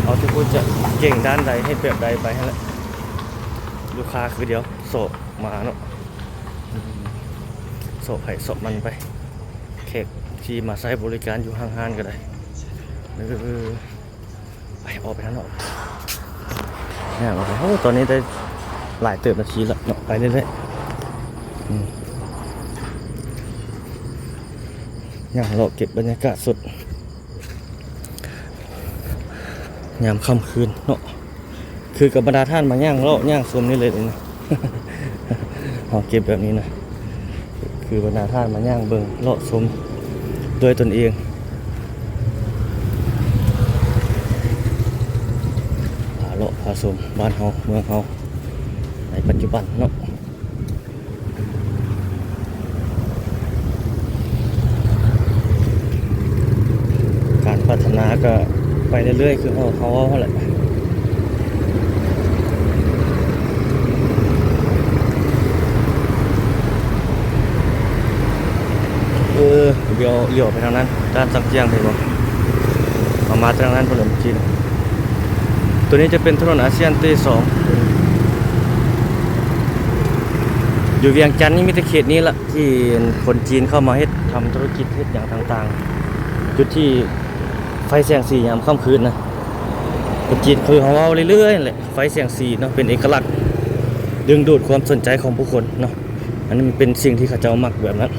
ເອົາທຸກຄົນຈະເກັ່ງດ້ານໃດ ເຮັດແບບໃດໄປຫັ້ນແຫຼະ ລູກຄ້າຄືດຽວ ສອບມາເນາະ ສອບໃຜສອບມັນໄປ ແຂກທີ່ມາໃຊ້ບໍລິການຢູ່ຫ້າງຮ້ານກໍໄດ້. ເອີ ໄປ ອອກໄປທາງນອກ ຍ່າງອອກໄປ. ໂອ້ ຕອນນີ້ໄດ້ຫຼາຍເຕີບນາທີແລ້ວເນາະ ໄປເລື້ອຍໆ ອືມ ຍ່າງເລາະເກັບບັນຍາກາດສົດ ຍາມຄ່ຳຄືນເນາະ ຄືກັບບັນດາທ່ານມາຍ່າງເລາະຍ່າງຊົມນີ້ເລີຍນະ ເຮົາເກັບແບບນີ້ນະ ຄືບັນດາທ່ານມາຍ່າງເບິ່ງເລາະຊົມດ້ວຍຕົນເອງ ພາເລາະພາຊົມບ້ານເຮົາເມືອງເຮົາໃນປັດຈຸບັນເນາະ. ການພັດທະນາກໍໄປເລື້ອຍໆ ຄືເຮົາ ເຮົາເວົ້າຫັ້ນແຫຼະ. ເອີ ດຽວຫຼຽວໄປທາງນັ້ນ ດ້ານສັງກຽງເຫັນບໍ່? ເຮົາມາທາງນັ້ນພຸ້ນແຫຼະເມື່ອກີ້. ໂຕນີ້ຈະເປັນຖະໜົນອາຊຽນເຕສອງ ຢູ່ວຽງຈັນນີ້ມີແຕ່ເຂດນີ້ລະ ທີ່ຄົນຈີນເຂົ້າມາເຮັດ ທຳທຸລະກິດເຮັດຫຍັງຕ່າງໆ ຈຸດທີ່ໄຟແສງສີຍາມຄ່ຳຄືນນະ ຄົນຈີນຄືເຮົາເວົ້າເລື້ອຍໆນັ້ນແຫຼະ ໄຟແສງສີເນາະ ເປັນເອກະລັກດຶງດູດຄວາມສົນໃຈຂອງຜູ້ຄົນເນາະ. ອັນນີ້ມັນເປັນສິ່ງທີ່ເຂົາເຈົ້າມັກແບບນັ້ນ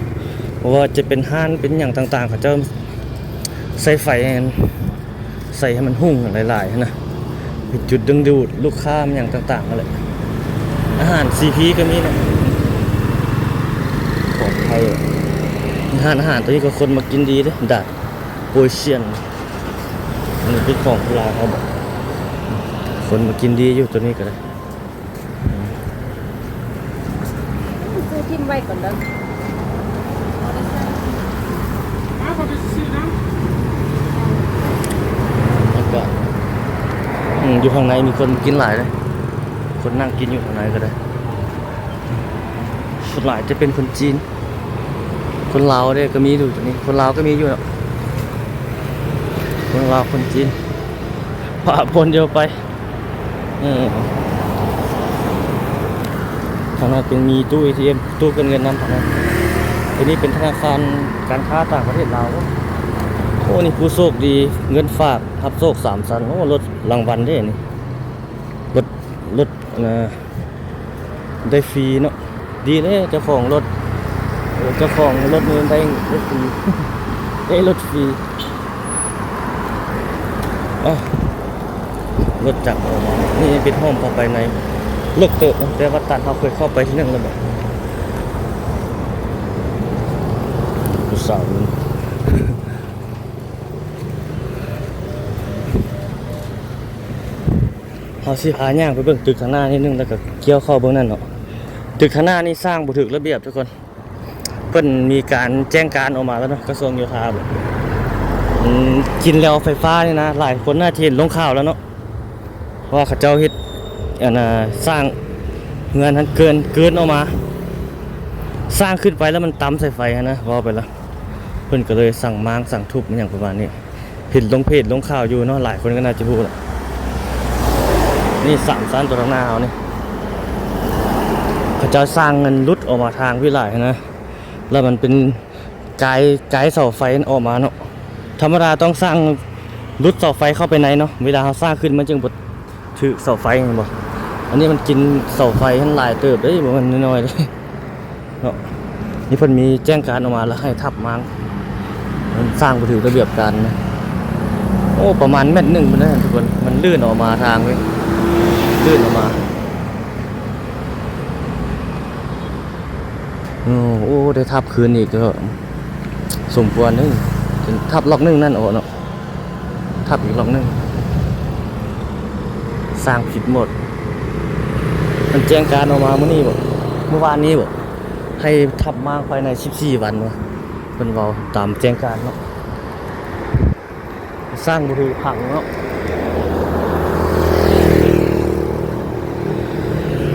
ບໍ່ວ່າຈະເປັນຮ້ານເປັນຫຍັງຕ່າງໆ ເຂົາເຈົ້າໃສ່ໄຟ ໃສ່ໃຫ້ມັນຮຸ່ງຫຼາຍໆຫັ້ນນະ ເປັນຈຸດດຶງດູດລູກຄ້າຫຍັງຕ່າງໆນັ້ນແຫຼະ. ອາຫານຊີພີກໍມີເນາະ ຂອງໄທ ຮ້ານອາຫານໂຕນີ້ກໍຄົນມັກກິນດີເດ້ ດາດໂປຍຊຽນ ອັນນີ້ເປັນຂອງລາວເຮົາບໍ? ຄົນມັກກິນດີຢູ່ໂຕນີ້ກໍໄດ້. ຊື້ຖິ້ມໄວ້ກ່ອນເດີ ແລ້ວກໍ ອືມ ຢູ່ຂ້າງໃນມີຄົນກິນຫຼາຍເດ້ ຄົນນັ່ງກິນຢູ່ຂ້າງໃນກໍໄດ້. ສ່ວນຫຼາຍຈະເປັນຄົນຈີນ ຄົນລາວເດ້ກໍມີຢູ່ໂຕນີ້ ຄົນລາວກໍມີຢູ່ເນາະ ຄົນລາວຄົນຈີນ ປະປົນຢູ່ໄປ. ເອີ ທາງນັ້ນເປັນມີຕູ້ເອທີເອັມ ຕູ້ການເງິນນຳທາງນັ້ນ. ໂຕນີ້ເປັນທະນາຄານການຄ້າຕ່າງປະເທດລາວ. ໂອ້ ນີ້ຜູ້ໂຊກດີ ເງິນຝາກຮັບໂຊກສາມຊັ້ນ. ໂອ້ ລົດລາງວັນເດ້ນີ້ ລົດ ລົດ ອັນນ່າ ໄດ້ຟຣີເນາະ. ດີເດ້ເຈົ້າຂອງລົດ ເອີ ເຈົ້າຂອງລົດນີ້ໄດ້ລົດຟຣີ ໄດ້ລົດຟຣີ. ອ່ະ ລົດຈັກອອກມາ ນີ້ເປັນຫ້ອງເຂົ້າໄປໃນ ເລິກເຕີບເນາະ ແຕ່ວ່າຕັນ ເຮົາເຄີຍເຂົ້າໄປທີໜຶ່ງແລ້ວແບບ ຜູ້ສາວນີ້ ເຮົາຊິພາຍ່າງໄປເບິ່ງຕຶກຂ້າງໜ້ານິດໜຶ່ງ ແລ້ວກໍກ່ຽວເຂົ້າເບິ່ງນັ້ນເນາະ. ຕຶກຂ້າງໜ້ານີ້ສ້າງບໍ່ຖືກລະບຽບທຸກຄົນ. ເພິ່ນມີການແຈ້ງການອອກມາແລ້ວເນາະ ກະຊວງໂຍທາ. ອືມ ກິນແລ້ວໄຟຟ້ານີ້ນະ ຫຼາຍຄົນໜ້າຈະເຫັນລົງຂ່າວແລ້ວເນາະ ວ່າເຂົາເຈົ້າເຮັດ ອັນນ່າ ສ້າງເຮືອນຫັ້ນເກີນ ເກີນອອກມາ ສ້າງຂຶ້ນໄປແລ້ວມັນຕຳສາຍໄຟຫັ້ນນະ ເວົ້າໄປລະ ເພິ່ນກະເລີຍສັ່ງມ້າງ ສັ່ງທຸບ ອີ່ຫຍັງປະມານນີ້. ເຫັນລົງເພຈລົງຂ່າວຢູ່ເນາະ ຫຼາຍຄົນກະໜ້າຈະຮູ້ແຫຼະ. ນີ້ສາມຊັ້ນ ຕົວທາງໜ້າເຮົານີ້ ເຂົາເຈົ້າສ້າງເງິນຫຼຸດອອກມາທາງວິໄລຫັ້ນນະ ແລ້ວມັນເປັນກາຍ ກາຍເສົາໄຟອອກມາເນາະ. ທຳມະດາຕ້ອງສ້າງຫຼຸດເສົາໄຟເຂົ້າໄປໃນເນາະ ເວລາເຮົາສ້າງຂຶ້ນມັນຈຶ່ງບໍ່ຖືກເສົາໄຟ ເຫັນບໍ່? ອັນນີ້ມັນກິນເສົາໄຟຫັ້ນຫຼາຍເຕີບເດ້ ບໍ່ແມ່ນນ້ອຍໆເດ້. ເນາະ ນີ້ເພິ່ນມີແຈ້ງການອອກມາແລ້ວ ໃຫ້ທັບມ້າງ ມັນສ້າງບໍ່ຖືກລະບຽບການນະ. ໂອ້ ປະມານແມັດໜຶ່ງພຸ້ນນະທຸກຄົນ ມັນລື່ນອອກມາທາງເວີຍ ລື່ນອອກມາ. ໂອ້ ໂອ້ ໄດ້ທັບຄືນອີກກະສົມຄວນເດ້ ທັບລັອກໜຶ່ງນັ້ນອອກເນາະ. ທັບອີກລັອກໜຶ່ງ ສ້າງຜິດໝົດ. ມັນແຈ້ງການອອກມາມື້ນີ້ບໍ ມື້ວານນີ້ບໍ ໃຫ້ທັບມ້າງພາຍໃນສິບສີ່ວັນວ່າ ເພິ່ນເວົ້າຕາມແຈ້ງການເນາະ. ສ້າງບໍ່ຖືກຜັງເນາະ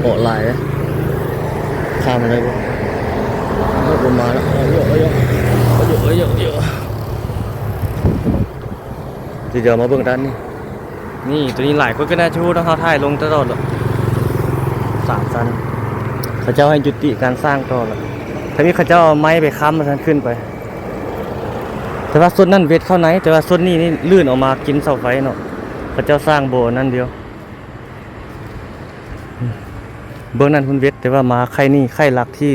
ເກາະຫຼາຍ ຂ້າມໄດ້ບໍ່? ລົດບໍ່ມາແລ້ວ ເອົາຢູ່ ເອົາຢູ່ ເອົາຢູ່ ເອົາຢູ່ ເອົາຢູ່. ດຽວມາເບິ່ງດ້ານນີ້ ນີ້ ໂຕນີ້ຫຼາຍຄົນກະໜ້າຈະຮູ້ເນາະ ເຮົາຖ່າຍລົງຕະຫຼອດແລ້ວ ສາມຊັ້ນ ເຂົາເຈົ້າໃຫ້ຢຸດຕິການສ້າງຕໍ່ແລ້ວ. ທຳອິດເຂົາເຈົ້າເອົາໄມ້ໄປຄ້ຳວ່າຊັ້ນ ຂຶ້ນໄປ ແຕ່ວ່າສ່ວນນັ້ນເວັດເຂົ້າໃນ ແຕ່ວ່າສ່ວນນີ້ນີ້ລື່ນອອກມາກິນເສົາໄຟເນາະ ເຂົາເຈົ້າສ້າງບໍ່ອັນນັ້ນດຽວ. ເບື້ອງນັ້ນເພິ່ນເວັດ ແຕ່ວ່າມາໄຂ່ນີ້ ໄຂ່ຫຼັກທີ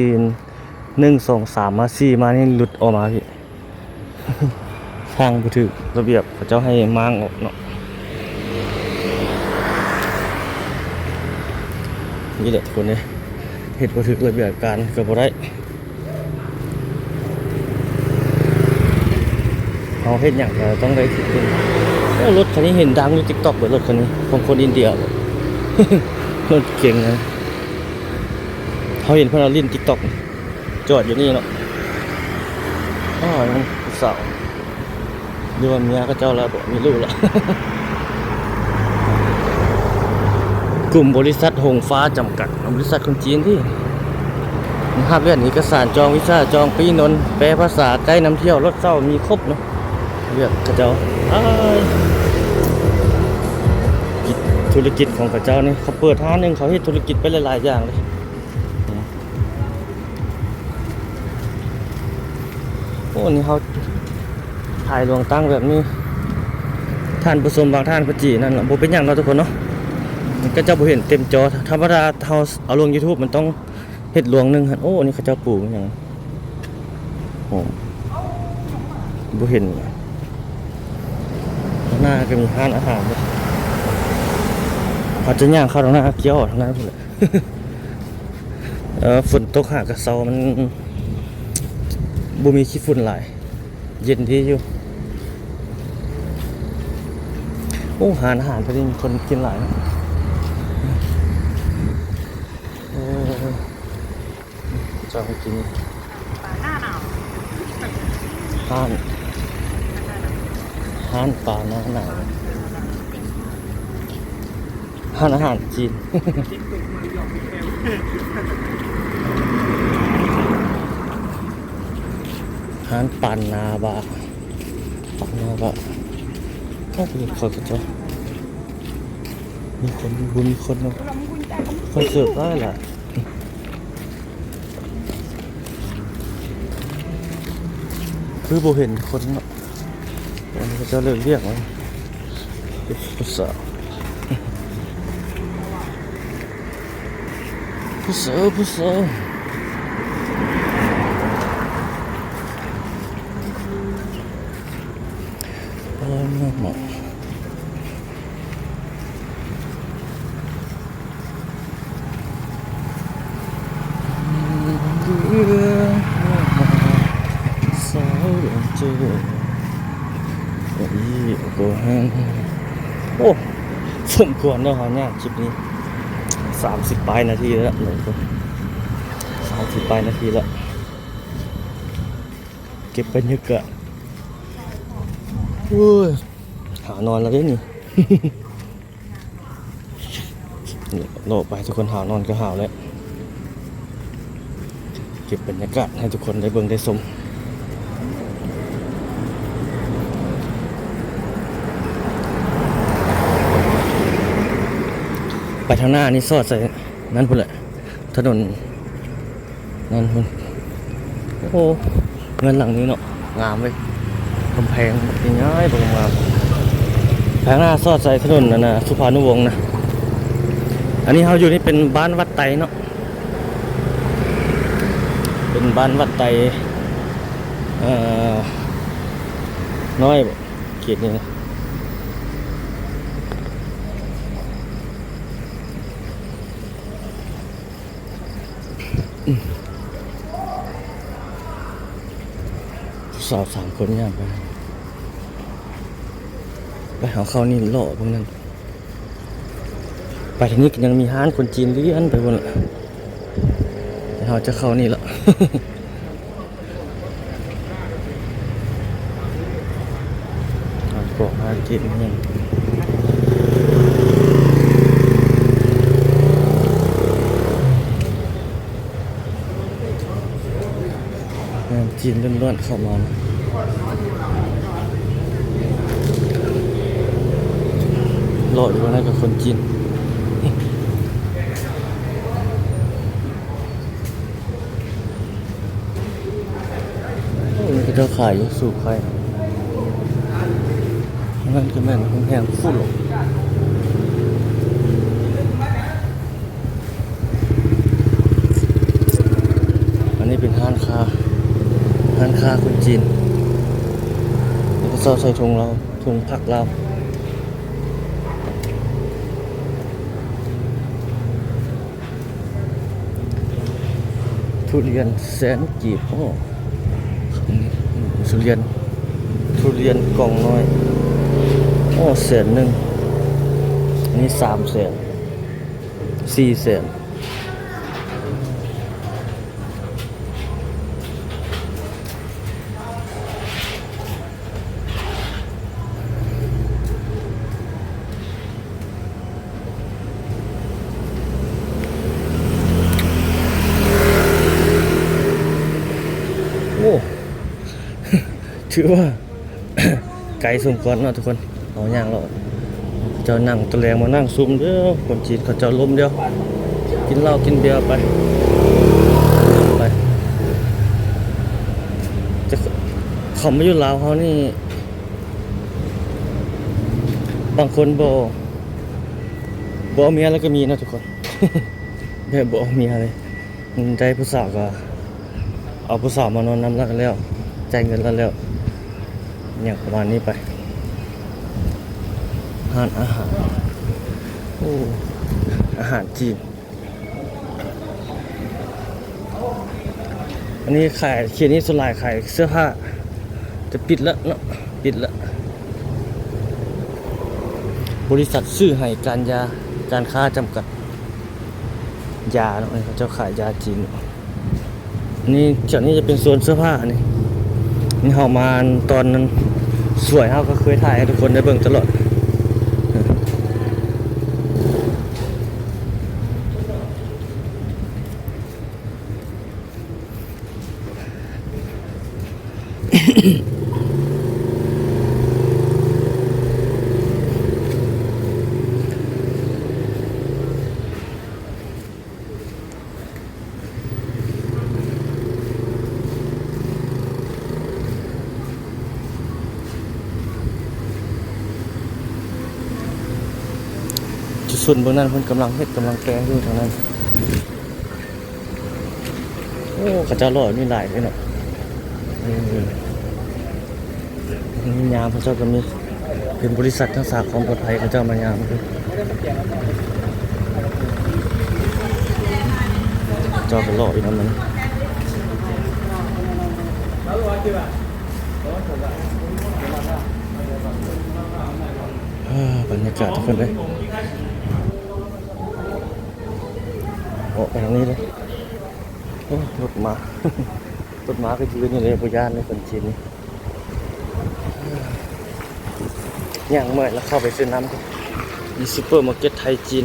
ໜຶ່ງ ສອງ ສາມ ມາ ສີ່ ມານີ້ຫຼຸດອອກມາພີ້ ທາງບໍ່ຖືກລະບຽບ ເຂົາເຈົ້າໃຫ້ມ້າງອອກເນາະ. ນີ້ແຫຼະທຸກຄົນເອີຍ ເຮັດບໍ່ຖືກລະບຽບການກະບໍ່ໄດ້. ເຮົາເຮັດຫຍັງກະຕ້ອງໄດ້ຖືກເບິ່ງ. ໂອ້ ລົດຄັນນີ້ເຫັນດັງຢູ່ຕິກຕັອກເບີ ລົດຄັນນີ້ ຂອງຄົນອິນເດຍເບີ ລົດເກັງນະ. ເຮົາເຫັນເພິ່ນເອົາຫຼິ້ນຕິກຕັອກ ຈອດຢູ່ນີ້ເນາະ. ອ້າວ ຜູ້ສາວ ຫຼືວ່າເມຍເຂົາເຈົ້າລະບໍ່ມີລູກລະ. ກຸ່ມບໍລິສັດຫົງຟ້າຈຳກັດ ບໍລິສັດຄົນຈີນຕິ ຮັບວຽກເອກະສານ ຈອງວີຊາ ຈອງປີ້ນົນ ແປພາສາ ໄກນຳທ່ຽວ ລົດເຊົ່າ ມີຄົບເນາະ ວຽກເຂົາເຈົ້າ. ອ້າຍ ກິດ ທຸລະກິດຂອງເຂົາເຈົ້ານີ້ ເຂົາເປີດຮ້ານໜຶ່ງ ເຂົາເຮັດທຸລະກິດໄປຫຼາຍໆຢ່າງເລີຍ. ໂອ້ ນີ້ເຮົາຖ່າຍລວງຕັ້ງແບບນີ້ ທ່ານຜູ້ຊົມບາງທ່ານກະຈີນັ້ນລະ ບໍ່ເປັນຫຍັງເນາະທຸກຄົນເນາະ ກະຈະບໍ່ເຫັນເຕັມຈໍ. ທຳມະດາເຮົາເອົາລົງຢູທູບ ມັນຕ້ອງເຮັດລວງໜຶ່ງຫັ້ນ. ໂອ້ ອັນນີ້ເຂົາເຈົ້າປູກຫຍັງ ໂອ້ ບໍ່ເຫັນ. ທາງໜ້າກະມີຮ້ານອາຫານ ເຮົາຈະຍ່າງເຂົ້າທາງໜ້າ ກ່ຽວທາງໜ້າພຸ້ນແຫຼະ. ເອີ ຝົນຕົກຫາກະເຊົາ ມັນບໍ່ມີຂີ້ຝຸ່ນຫຼາຍ ເຢັນດີຢູ່. ໂອ້ ຮ້ານອາຫານເພິ່ນນີ້ມີຄົນກິນຫຼາຍເນາະ. ເອີ ເຈົ້າໃຫ້ກິນ ຮ້ານ ຮ້ານປາໜ້າໜາວ ຮ້ານອາຫານຈີນ ຮ້ານປານນາບາ ປານນາບາ. ໂອ້ ເຂົາເຈົ້າ ມີຄົນຢູ່ ບໍ່ມີຄົນເນາະ ຄົນເສີບຫຼາຍຫຼາຍ. ຄືບໍ່ເຫັນຄົນເນາະ ອັນນີ້ເຂົາເຈົ້າເລີກວຽກແລ້ວ. ຜູ້ສາວ ຜູ້ສາວ ຜູ້ສາວ. ໂອ້ ສົມຄວນເນາະ ເຮົາຍ່າງຄລິບນີ້ ສາມສິບປາຍນາທີແລ້ວ ສາມສິບປາຍນາທີແລ້ວ. ເກັບບັນຍາກາດ. ໂອ້ຍ ຫາວນອນແລ້ວເດ້ນີ້. ນີ້ ເລາະໄປທຸກຄົນ ຫາວນອນກໍຫາວແລ້ວ. ເກັບບັນຍາກາດໃຫ້ທຸກຄົນໄດ້ເບິ່ງໄດ້ຊົມ. ໄປທາງໜ້ານີ້ສອດໃສ່ນັ້ນພຸ້ນແຫຼະ ຖະໜົນ ນັ້ນພຸ້ນ. ໂອ້ ເຮືອນຫຼັງນີ້ເນາະ ງາມເວີຍ ກຳແພງບັກໃຫຍ່ໆ ບັກງາມ. ທາງໜ້າສອດໃສ່ຖະໜົນອັນນ່າ ສຸພານຸວົງນະ. ອັນນີ້ເຮົາຢູ່ນີ້ເປັນບ້ານວັດໄຕເນາະ ເປັນບ້ານວັດໄຕ ເອີ ນ້ອຍ ເຂດນີ້ນະ. ຜູ້ສາວສາມຄົນຍ່າງໄປ ໄປຫາເຂົ້ານີ້ເລາະເບິ່ງນັ້ນ. ໄປທາງນີ້ກໍຍັງມີຮ້ານຄົນຈີນລຽນໄປພຸ້ນລະ ແຕ່ເຮົາຈະເຂົ້ານີ້ລະ. ຫາເກາະຫາກິນຫຍັງ ແມ່ນຈີນລ້ວນໆ ເຂົ້າມາ ເລາະຢູ່ນັ້ນກໍຄົນຈີນ. ໂອ້ ມີເຂົາເຈົ້າຂາຍຢູ່ ສູບຂາຍ. ນັ້ນກໍແມ່ນໂຮງແຮມຟູຫຼົງ. ອັນນີ້ເປັນຮ້ານຄ້າ ຮ້ານຄ້າຄົນຈີນ ເຂົາເຈົ້າໃສ່ຖົງລາວ ຖົງຜັກລາວ. ທຸລຽນແສນກີບ ໂອ້ ທຸລຽນ ທຸລຽນກ່ອງນ້ອຍ ໂອ້ ແສນໜຶ່ງ ອັນນີ້ສາມແສນ ສີ່ແສນ. ໂອ້ ຖືວ່າໄກສົມຄວນເນາະທຸກຄົນ. ເຮົາຍ່າງເລາະ ເຈົ້ານັ່ງຕະແລງມານັ່ງຊຸມເດີ້ ຄົນຈີນເຂົາເຈົ້າລົມດຽວ ກິນເຫຼົ້າກິນເບຍໄປ ໄປ. ຈະເຂົ້າມາຢູ່ລາວເຮົານີ້ ບາງຄົນບໍ່ ບໍ່ເອົາເມຍແລ້ວກໍມີເນາະທຸກຄົນ ແບບບໍ່ເອົາເມຍເລີຍ. ໄດ້ຜູ້ສາວກໍເອົາຜູ້ສາວມານອນນຳແລ້ວກໍແລ້ວ ຈ່າຍເງິນແລ້ວແລ້ວ ຫຍັງປະມານນີ້ໄປ. ຮ້ານອາຫານ ໂອ້ ອາຫານຈີນ. ອັນນີ້ຂາຍ ເຂດນີ້ສ່ວນຫຼາຍຂາຍເສື້ອຜ້າ ແຕ່ປິດແລ້ວເນາະ ປິດແລ້ວ. ບໍລິສັດຊື່ໄຫການຢາ ການຄ້າຈຳກັດ ຢາເນາະ ເຂົາເຈົ້າຂາຍຢາຈີນ. ນີ້ ຈາກນີ້ຈະເປັນໂຊນເສື້ອຜ້ານີ້ ນີ້ເຮົາມາຕອນນັ້ນ ສວຍເຮົາກໍເຄີຍຖ່າຍໃຫ້ທຸກຄົນໄດ້ເບິ່ງຕະຫຼອດ. ຈຸດສຸດເບິ່ງນັ້ນ ເພິ່ນກຳລັງເຮັດ ກຳລັງແປງຢູ່ທາງນັ້ນ. ໂອ້ ເຂົາເຈົ້າຫຼໍ່ນີ້ຫຼາຍເດ້ເນາະ. ເອີ ຍາມເຂົາເຈົ້າກໍມີ ເປັນບໍລິສັດຮັກສາຄວາມປອດໄພ ເຂົາເຈົ້າມາຍາມ ເຈົ້າກໍຫຼໍ່ຢູ່ນຳມັນ. ເອີ ບັນຍາກາດທຸກຄົນເອີຍ ອອກໄປທາງນີ້ເລີຍ. ໂອ້ ລົດມາ. ລົດມາກໍຢືນຢູ່ເລີຍ ບໍ່ຢ້ານເລີຍຄົນຈີນນີ້. ຍ່າງເມື່ອຍແລ້ວເຂົ້າໄປຊື້ນ້ຳຢູ່ຊຸບເປີມາເກັດໄທຈີນ.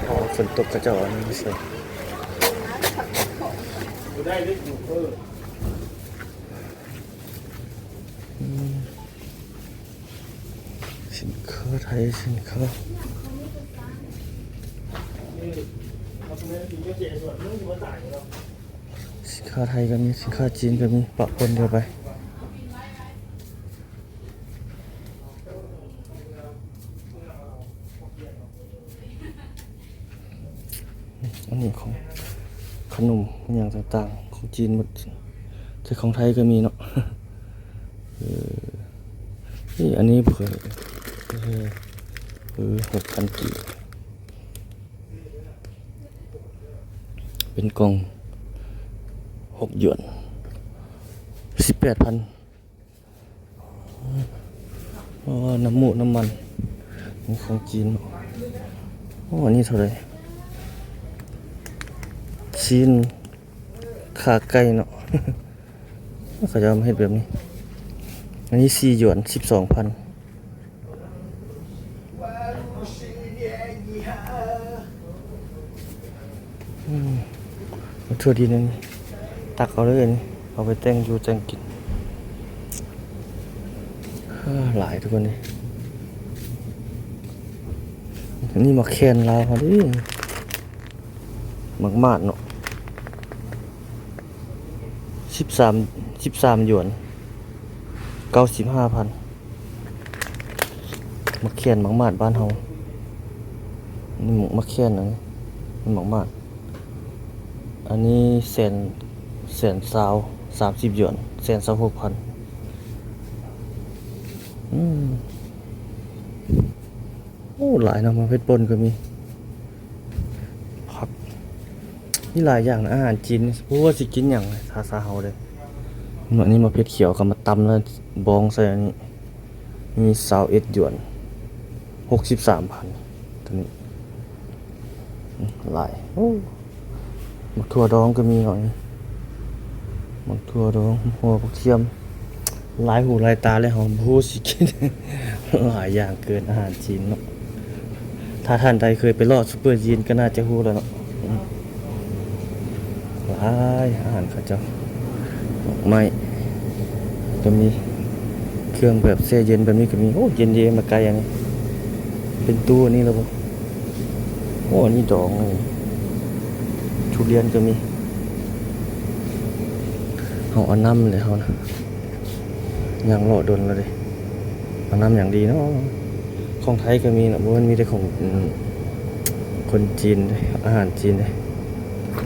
ໂອ້ ຝົນຕົກ ເຂົາເຈົ້າເອົາອັນນີ້ມາໃສ່. ອືມ ສິນຄ້າໄທ ສິນຄ້າ ສິນຄ້າໄທກໍມີ ສິນຄ້າຈີນກໍມີ ປະປົນກັນໄປ. ອັນນີ້ຂອງຂະໜົມຫຍັງຕ່າງໆ ຂອງຈີນໝົດ ແຕ່ຂອງໄທກໍມີເນາະ. ເອີ ນີ້ ອັນນີ້ບໍ່ເຄີຍ ເອີ ເອີ ຫົກພັນກີບ ເປັນກ່ອງ ຫົກຢວນ ສິບແປດພັນ. ອໍ ນ້ຳມູກນ້ຳມັນ ນີ້ຂອງຈີນເນາະ. ອໍ ອັນນີ້ເທົ່າໃດ? ຊີ້ນຂາໄກ່ເນາະ ເຂົາເຈົ້າເຮັດແບບນີ້. ອັນນີ້ສີ່ຢວນ ສິບສອງພັນ. ອືມ ຖົ່ວດິນອັນນີ້ ຕັກເອົາເລີຍ ອັນນີ້ເອົາໄປແຕ່ງຢູ່ແຕ່ງກິນ. ເອີ ຫຼາຍທຸກຄົນເອີຍ. ອັນນີ້ໝາກແຂ່ນລາວເຮົາເດ້ ໝາກໝາດເນາະ. ສິບສາມ ສິບສາມຢວນ ເກົ້າສິບຫ້າພັນ. ໝາກແຂ່ນ ໝາກໝາດບ້ານເຮົາ ນີ້ໝາກແຂ່ນ ອັນນີ້ໝາກໝາດ. ອັນນີ້ແສນ ແສນຊາວ ສາມສິບຢວນ ແສນຊາວຫົກພັນ. ອືມ ໂອ້ ຫຼາຍເນາະ ໝາກເຜັດປົ່ນກໍມີ ຜັກ ມີຫຼາຍຢ່າງນະ ອາຫານຈີນນີ້ ບໍ່ຮູ້ວ່າຊິກິນຫຍັງ ຖ້າຊາເຮົາເດ້. ອັນນີ້ໝາກເຜັດຂຽວ ກໍມາຕຳແລ້ວບອງໃສ່ອັນນີ້ ມີຊາວເອັດຢວນ ຫົກສິບສາມພັນ ຕົວນີ້ ອືມ ຫຼາຍ. ໂອ້ ໝາກຖົ່ວດອງກໍມີເນາະນີ້ ໝາກຖົ່ວດອງ ຫົວຜັກທຽມ ຫຼາຍຫູຫຼາຍຕາເລີຍ ເຮົາບໍ່ຮູ້ຊິກິນ ຫຼາຍຢ່າງເກີນ ອາຫານຈີນເນາະ. ຖ້າທ່ານໃດເຄີຍໄປເລາະຊຸບເປີຈີນກໍໜ້າຈະຮູ້ແລ້ວເນາະ. ອືມ ຫຼາຍ ອາຫານເຂົາເຈົ້າ ດອກໄມ້ກໍມີ ເຄື່ອງແບບແຊ່ເຢັນແບບນີ້ກໍມີ. ໂອ້ ເຢັນເດ ໝາກໄກ່ອັນນີ້ ເປັນຕູ້ອັນນີ້ແລ້ວບໍ່? ໂອ້ ອັນນີ້ດອງ ທຸລຽນກໍມີ. ເຮົາເອົານ້ຳເລີຍເຮົານະ ຍ່າງເລາະດົນແລ້ວເດ້. ເອົານ້ຳຫຍັງດີເນາະ? ຂອງໄທກໍມີເນາະ ບໍ່ແມ່ນມີແຕ່ຂອງ ອືມ ຄົນຈີນເດ້ ອາຫານຈີນເດ້.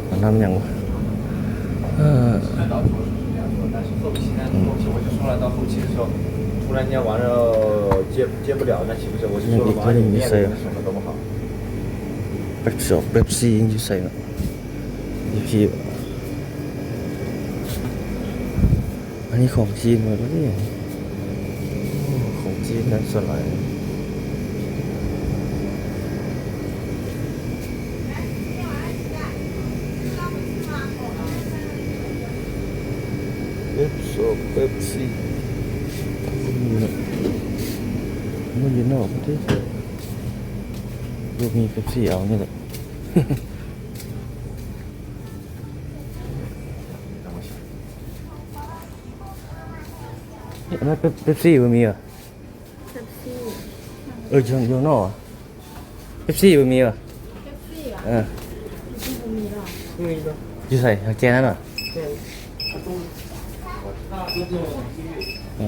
ເອົານ້ຳຫຍັງວະ? ເອີ ອືມ ເປັບຊີ ເປັບຊີຢູ່ໃສເນາະ? ຢູ່ພີ້ ອັນນີ້ຂອງຈີນໝົດເລີຍ. ໂອ້ ຂອງຈີນນັ້ນສ່ວນຫຼາຍ ເປັບໂຊ ເປັບຊີ ມັນຢູ່ນອກປະເທດ ບໍ່ມີເປັບຊີ ເອົານີ້ແຫຼະ. ອັນນັ້ນເປັບ ເປັບຊີບໍ່ມີຫວາ? ເປັບຊີ ເອີ ຢູ່ ຢູ່ນອກຫວາ? ເປັບຊີບໍ່ມີຫວາ? ເປັບຊີຫວາ? ເອີ ຢູ່ພີ້ບໍ່ມີດອກ. ມີບໍ່? ຢູ່ໃສ? ແຈນັ້ນຫວາ? ແຈ ເອີ.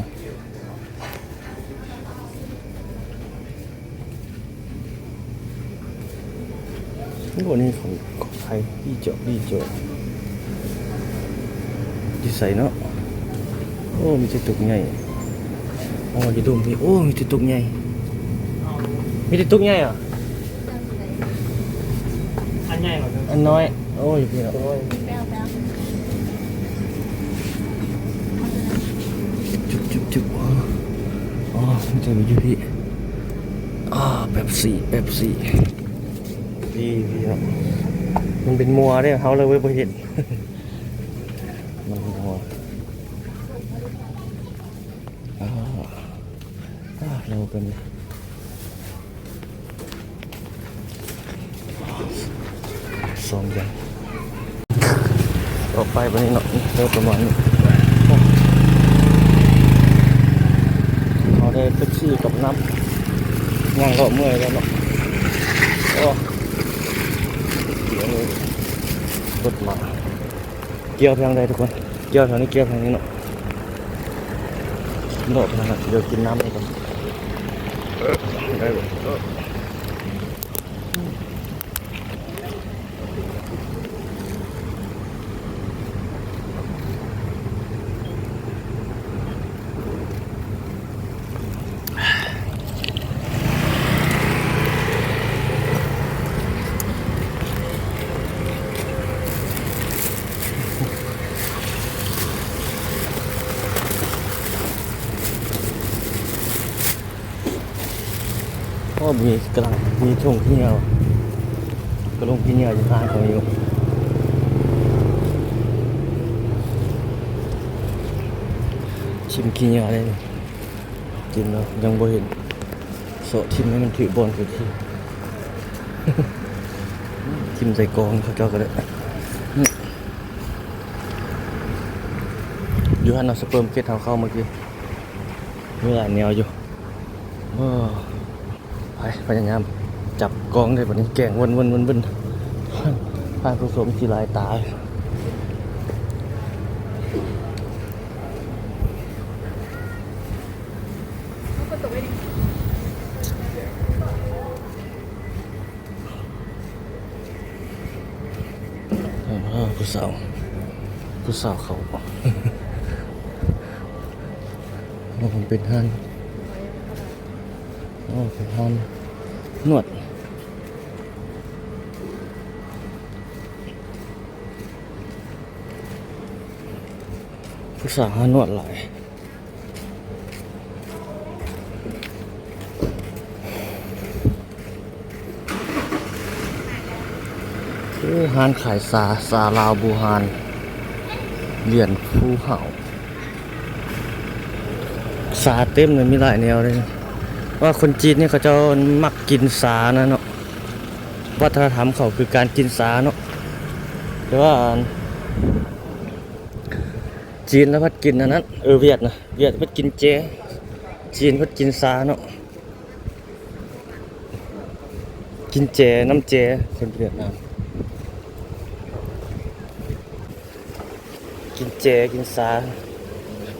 ໂອ້ ນີ້ຂອງ ຂອງໄທ ປີ້ເຈາະ ປີ້ເຈາະ ຢູ່ໃສເນາະ? ໂອ້ ມີແຕ່ຕຸກໃຫຍ່. ອໍ ຢູ່ດົງພີ້ ໂອ້ ມີແຕ່ຕຸກໃຫຍ່ ມີແຕ່ຕຸກໃຫຍ່ຫວາ? ອັນໃຫຍ່ບໍ່? ອັນນ້ອຍ ໂອ້ ຢູ່ພີ້ເນາະ. ແປວ ແປວ ຈຸບ ຈຸບ ຈຸບ ອໍ ມີແຕ່ຢູ່ພີ້. ອໍ ເປັບຊີ ເປັບຊີ. ທີ່ເນາະ ມັນເປັນມົວເດ້ ເຮົາເລີຍບໍ່ເຫັນ ມັນມົວ. ອ້າວ ອ້າວ ເຮົາເປັນສອງຢ່າງ ອອກໄປບາດນີ້ເນາະ ເດີປະມານນີ້ ເຮົາໄດ້ເປັບຊີກັບນ້ຳ ຍ່າງເລາະເມື່ອຍແລ້ວເນາະ ໂອ້ ດຽວລົດມາ. ກ່ຽວທາງໃດທຸກຄົນ ກ່ຽວທາງນີ້ ກ່ຽວທາງນີ້ເນາະ ເລາະທາງນັ້ນ ດຽວກິນນ້ຳກ່ອນ ໄດ້ບໍ່? ໂອ້ ມີ ກຳລັງມີຖົງຂີ້ເຫຍື້ອ ກະລົງຂີ້ເຫຍື້ອຢູ່ຂ້າງເຂົາຢູ່ ຖິ້ມຂີ້ເຫຍື້ອເດ້ ກິນແລ້ວຍັງບໍ່ເຫັນ ເຊາະຖິ້ມໃຫ້ມັນຖືກບ່ອນຖືກທີ່ ຖິ້ມໃສ່ກອງເຂົາເຈົ້າກໍໄດ້ ຢູ່ຫັ້ນເນາະ ສະເປີມເກັດເຮົາເຂົ້າເມື່ອກີ້ ມີຫຼາຍແນວຢູ່ ໂອ້ ໄປ ພະຍາຍາມຈັບກອງເດ້ ບາດນີ້ແກງວົນໆໆ ທ່ານຜູ້ຊົມຊິລາຍຕາ. ເອີ ຜູ້ສາວ ຜູ້ສາວເຂົາ ໂອ້ ເປັນຮ້ານ ໂອ້ ເປັນຮ້ານນວດ ຜູ້ສາວຫານວດຫຼາຍ. ໂອ້ ຮ້ານຂາຍຊາ ຊາລາວບູຮານ ຫຼຽນພູເຫົາ ຊາເຕັມເລີຍ ມີຫຼາຍແນວເລີຍ ວ່າຄົນຈີນນີ້ເຂົາເຈົ້າມັກກິນຊານະເນາະ ວັດທະນະທຳເຂົາຄືການກິນຊາເນາະ ແຕ່ວ່າ ຈີນລະພັດກິນອັນນັ້ນ ເອີ ຫວຽດນະ ຫວຽດພັດກິນແຈ ຈີນພັດກິນຊາເນາະ ກິນແຈ ນ້ຳແຈ ຄົນຫວຽດນາມ ກິນແຈ ກິນຊາ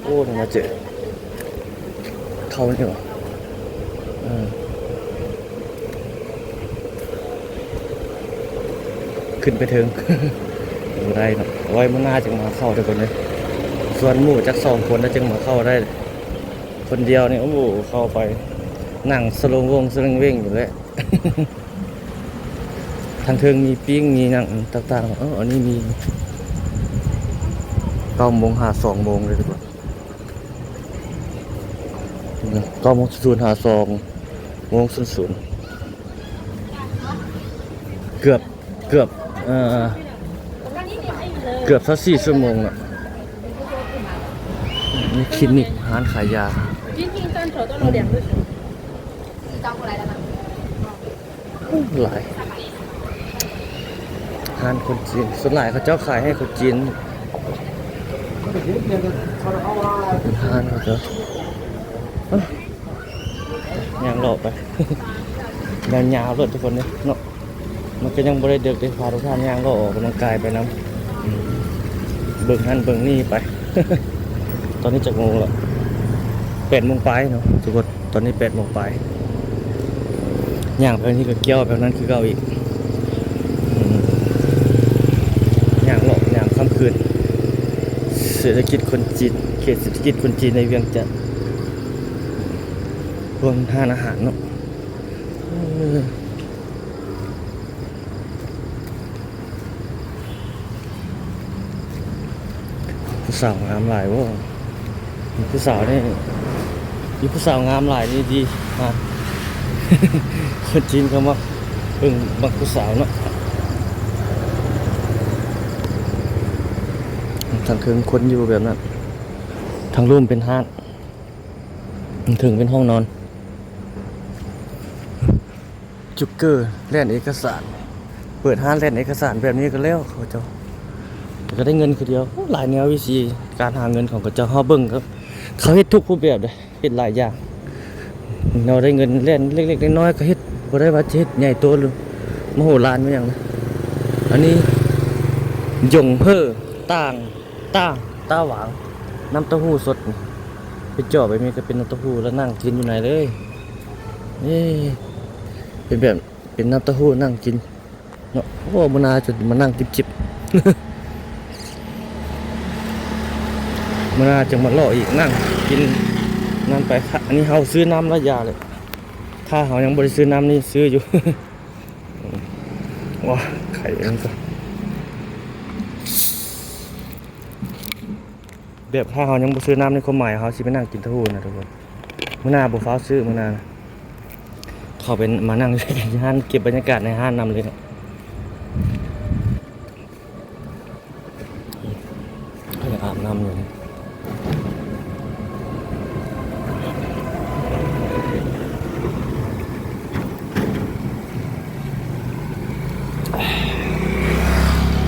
ໂອ້ ນີ້ມາເຈີ ເຂົ້ານີ້ຫວາ ເອີ ຂຶ້ນໄປເທິງ ບໍ່ໄດ້ເນາະ ໄວ້ມື້ໜ້າຈຶ່ງມາເຂົ້າເດີຄົນເດີ ຊວນໝູ່ຈັກສອງຄົນແລ້ວຈຶ່ງມາເຂົ້າໄດ້ ຄົນດຽວນີ້ ໂອ້ ເຂົ້າໄປນັ່ງສະໂລງວົງສະເລັງເວັງຢູ່ແຫຼະ ທາງເທິງມີປີ້ງ ມີຫຍັງຕ່າງໆ ເອີ ອັນນີ້ມີ ເກົ້າໂມງຫາສອງໂມງເລີຍທຸກຄົນ ເກົ້າໂມງສູນສູນຫາສອງໂມງສູນສູນ ເກືອບ ເກືອບ ເອີ ເກືອບຊາວສີ່ຊົ່ວໂມງລະ ມີຄລີນິກ ຮ້ານຂາຍຢາ ຫຼາຍ ຮ້ານຄົນຈີນ ສ່ວນຫຼາຍເຂົາເຈົ້າຂາຍໃຫ້ຄົນຈີນ ເປັນຮ້ານເຂົາເຈົ້າ ຍ່າງເລາະໄປ ຍາວໆໂລດທຸກຄົນເດີເນາະ ມັນກໍຍັງບໍ່ໄດ້ເດິກເດ້ ພາທຸກທ່ານຍ່າງເລາະອອກກຳລັງກາຍໄປນຳ ເບິ່ງຫັ້ນເບິ່ງນີ້ໄປ ຕອນນີ້ຈັກໂມງແລ້ວ? ແປດໂມງປາຍເນາະທຸກຄົນ ຕອນນີ້ແປດໂມງປາຍ ຍ່າງໄປນີ້ກໍກ່ຽວໄປນັ້ນຄືເກົ່າອີກ ອືມ ຍ່າງເລາະຍາມຄ່ຳຄືນ ເສດຖະກິດຄົນຈີນ ເຂດເສດຖະກິດຄົນຈີນໃນວຽງຈັນ ພວກຮ້ານອາຫານເນາະ ເອີ. ຜູ້ສາວງາມຫຼາຍບໍ່? ຜູ້ສາວນີ້ ມີຜູ້ສາວງາມຫຼາຍນີ້ດີ ຮະ ຄົນຈີນເຂົາມັກ ເບິ່ງບັກຜູ້ສາວເນາະ. ທາງເທິງຄົນຢູ່ແບບນັ້ນ, ທາງລຸ່ມເປັນຮ້ານ, ທາງເທິງເປັນຫ້ອງນອນ. ຈຸກເກີແລ່ນເອກະສານ, ເປີດຮ້ານແລ່ນເອກະສານແບບນີ້ກໍແລ້ວ ເຂົາເຈົ້າກໍໄດ້ເງິນຄືດຽວ. ໂອ້ ຫຼາຍແນວວິທີການຫາເງິນຂອງເຂົາເຈົ້າ, ເຮົາເບິ່ງກໍເຂົາເຮັດທຸກຮູບແບບເດ້, ເຮັດຫຼາຍຢ່າງ. ເຮົາໄດ້ເງິນແລ່ນເລັກໆນ້ອຍໆກໍເຮັດ, ບໍ່ໄດ້ວ່າຈະເຮັດໃຫຍ່ໂຕມະໂຫລານແມ່ນຫຍັງນະ. ອັນນີ້ຢົງເຮີ ຕ່າງ ຕ້າ ຕ້າຫວາງ, ນ້ຳເຕົ້າຫູ້ສົດ. ໄປເຈາະແບບນີ້ກໍເປັນນ້ຳເຕົ້າຫູ້ ແລ້ວນັ່ງກິນຢູ່ໃນເລີຍ. ເອີ ເປັນແບບ ເປັນນ້ຳເຕົ້າຫູ້ນັ່ງກິນເນາະ. ໂອ້ ມື້ໜ້າຈະມານັ່ງຈິບໆ, ມື້ໜ້າຈະມາເລາະອີກ, ນັ່ງກິນນຳໄປ. ອັນນີ້ເຮົາຊື້ນ້ຳລະຢາເລີຍ, ຖ້າເຮົາຍັງບໍ່ໄດ້ຊື້ນ້ຳນີ້ຊື້ຢູ່. ວ້າ ໄຂ່ມັນກໍ ແບບຖ້າເຮົາຍັງບໍ່ຊື້ນ້ຳນີ້ ຄວາມໝາຍເຮົາຊິໄປນັ່ງກິນເຕົ້າຫູ້ນະທຸກຄົນ. ມື້ໜ້າບໍ່ຟ້າວຊື້, ມື້ໜ້ານະ ເຂົ້າໄປມານັ່ງຢູ່ຮ້ານ, ເກັບບັນຍາກາດໃນຮ້ານນຳເລີຍເນາະ. ເພິ່ນອາບນ້ຳຢູ່ນີ້.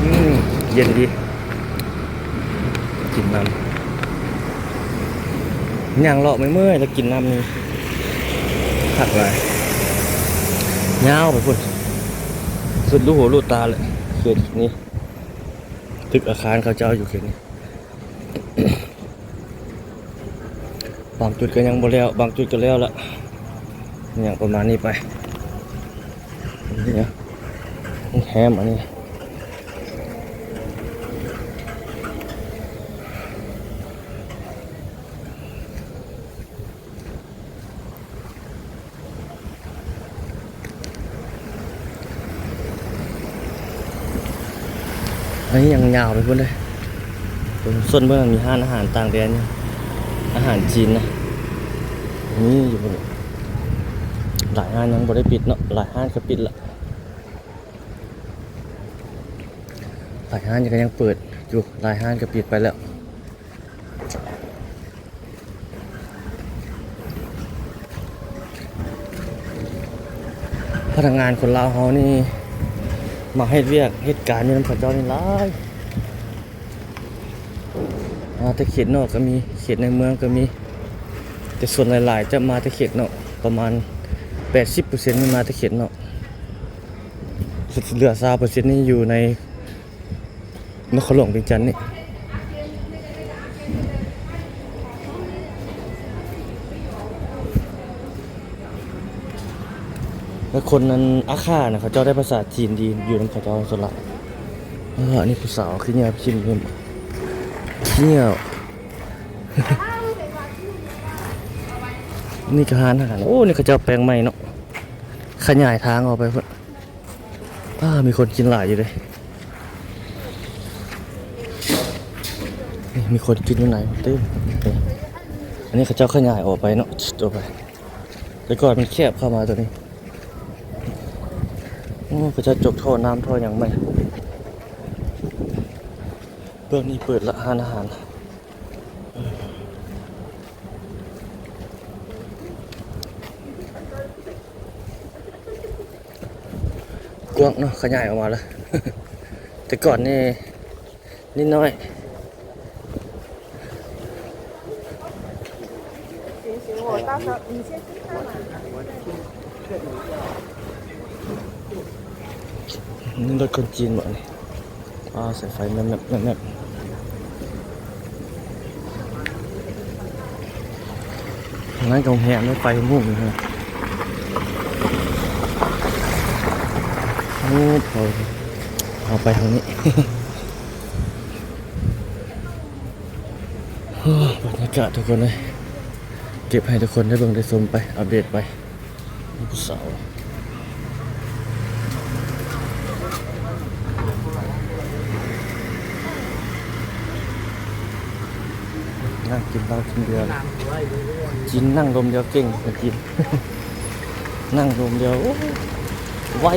ອືມ ເຢັນດີ. ກິນນ້ຳ ຍ່າງເລາະເມື່ອຍໆ ແລ້ວກິນນ້ຳນີ້ຄັກຫຼາຍ. ຍາວໄປພຸ້ນ ສຸດລູກຫູລູກຕາເລີຍ. ເຂດນີ້ ຕຶກອາຄານເຂົາເຈົ້າຢູ່ເຂດນີ້. ບາງຈຸດກໍຍັງບໍ່ແລ້ວ, ບາງຈຸດກໍແລ້ວລະ. ຫຍັງປະມານນີ້ໄປ. ນີ້ນະ ໂຮງແຮມອັນນີ້. ອັນນີ້ຍັງຍາວໄປພຸ້ນເດ້. ເບິ່ງໂຊນເບິ່ງ ມີຮ້ານອາຫານຕ່າງແດນຢູ່, ອາຫານຈີນນະ ມີຢູ່ພຸ້ນ. ຫຼາຍຮ້ານຍັງບໍ່ໄດ້ປິດເນາະ, ຫຼາຍຮ້ານກໍປິດລະ. ຫຼາຍຮ້ານກໍຍັງເປີດຢູ່, ຫຼາຍຮ້ານກໍປິດໄປແລ້ວ. ພະນັກງານຄົນລາວເຮົານີ້ ມາເຮັດວຽກເຮັດການຢູ່ນຳເຂົາເຈົ້ານີ້ຫຼາຍ. ມາແຕ່ເຂດນອກກໍມີ, ເຂດໃນເມືອງກໍມີ, ແຕ່ສ່ວນຫຼາຍໆຈະມາແຕ່ເຂດນອກ, ປະມານແປດສິບເປີເຊັນນີ້ມາແຕ່ເຂດນອກ, ເຫຼືອຊາວເປີເຊັນນີ້ຢູ່ໃນ ນະຄອນຫຼວງວຽງຈັນນີ້. ແລ້ວຄົນນັ້ນອາຂ້ານະ ເຂົາເຈົ້າໄດ້ພາສາຈີນດີ ຢູ່ນຳເຂົາເຈົ້າສ່ວນຫຼາຍ. ເອີ ອັນນີ້ຜູ້ສາວຄືຍາວກິນ ຄືຍາວ. ນີ້ກໍຮ້ານອາຫານ. ໂອ້ ນີ້ເຂົາເຈົ້າແປງໃໝ່ເນາະ, ຂະຫຍາຍທາງອອກໄປພຸ້ນ. ປ້າ ມີຄົນກິນຫຼາຍຢູ່ເດ້. ນີ້ ມີຄົນກິນຢູ່ໃນເຕັມ. ນີ້ ອັນນີ້ເຂົາເຈົ້າຂະຫຍາຍອອກໄປເນາະ, ອອກໄປ. ແຕ່ກ່ອນມັນແຄບເຂົ້າມາຕົວນີ້. ໂອ້ ເຂົາເຈົ້າຈົກທໍ່ນ້ຳທໍ່ຫຍັງໃໝ່. ເບື້ອງນີ້ເປີດລະ ຮ້ານອາຫານ. ກວ້າງເນາະ, ຂະຫຍາຍອອກມາແລ້ວ. ແຕ່ກ່ອນນີ້ນິດໜ້ອຍ. ນີ້ລົດຄົນຈີນບໍ່ນີ້? ອ່າ ສາຍໄຟແມັບໆໆໆ. ທາງນັ້ນກໍໂຮງແຮມ ໄຟຮຸ່ງໆຢູ່. ໂອ້ ເຂົາເອົາໄປທາງນີ້. ໂອ້ ບັນຍາກາດທຸກຄົນເອີຍ, ເກັບໃຫ້ທຸກຄົນໄດ້ເບິ່ງໄດ້ຊົມໄປ, ອັບເດດໄປ. ຜູ້ສາວນັ່ງກິນເຫຼົ້າກິນເບຍ, ຈີນນັ່ງລົມດຽວເກັ່ງ, ຈີນນັ່ງລົມດຽວ. ໂອ້ ໄວ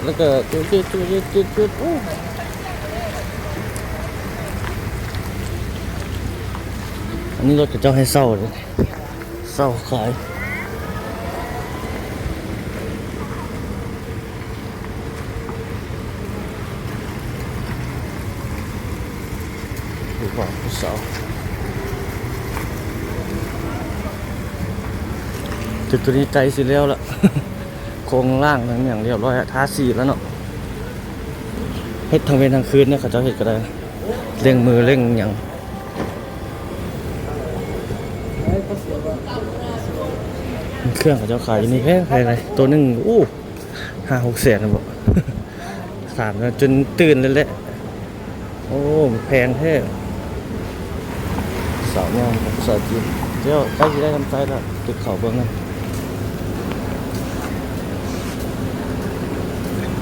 ແລ້ວກໍຈຸດໆໆໆ ໂອ້ ອັນນີ້ລົດເຂົາເຈົ້າໃຫ້ເຊົ່າເດ້ ເຊົ່າຂາຍ. ຜູ້ບ່າວຜູ້ສາວ ຈຸດໂຕນີ້ໃກ້ຊິແລ້ວລະ ໂຄງລ່າງທັງຫຍັງລຽບຮ້ອຍລະ ທາສີແລ້ວເນາະ. ເຮັດທັງເວັນທັງຄືນເນາະ ເຂົາເຈົ້າເຮັດກໍໄດ້ ເລັ່ງມືເລັ່ງຫຍັງ. ເຄື່ອງເຂົາເຈົ້າຂາຍຢູ່ນີ້ແພງໆ ເລີຍ ໂຕໜຶ່ງ ໂອ້ ຫ້າຫົກແສນນະບໍ ສາມ ຈົນຕື່ນເລີຍແຫຼະ. ໂອ້ ແພງແທ້ ສາວນ້ອຍ ສາວຈີນ ເຈົ້າໃກ້ຊິໄດ້ນ້ຳໃຊ້ລະ ເກັບເຂົ້າເບິ່ງນຳ.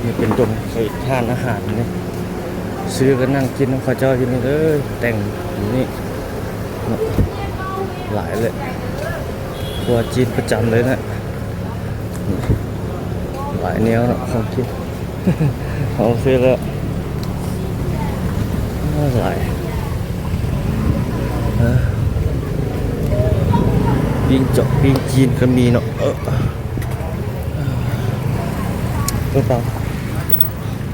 ນີ້ເປັນດົງ ເປັນຮ້ານອາຫານນີ້ ຊື້ກໍນັ່ງກິນນຳເຂົາເຈົ້າຢູ່ນີ້ເດີ ແຕ່ງຢູ່ນີ້ເນາະ ຫຼາຍເລີຍ ຄົວຈີນປະຈຳເລີຍນະ ຫຼາຍແນວເນາະ ຂອງກິນ ໂອເຄແລ້ວ ຫຼາຍ ເອີ ປີ້ງເຈາະ ປີ້ງຈີນກໍມີເນາະ ເອີ ເອີ ບາງ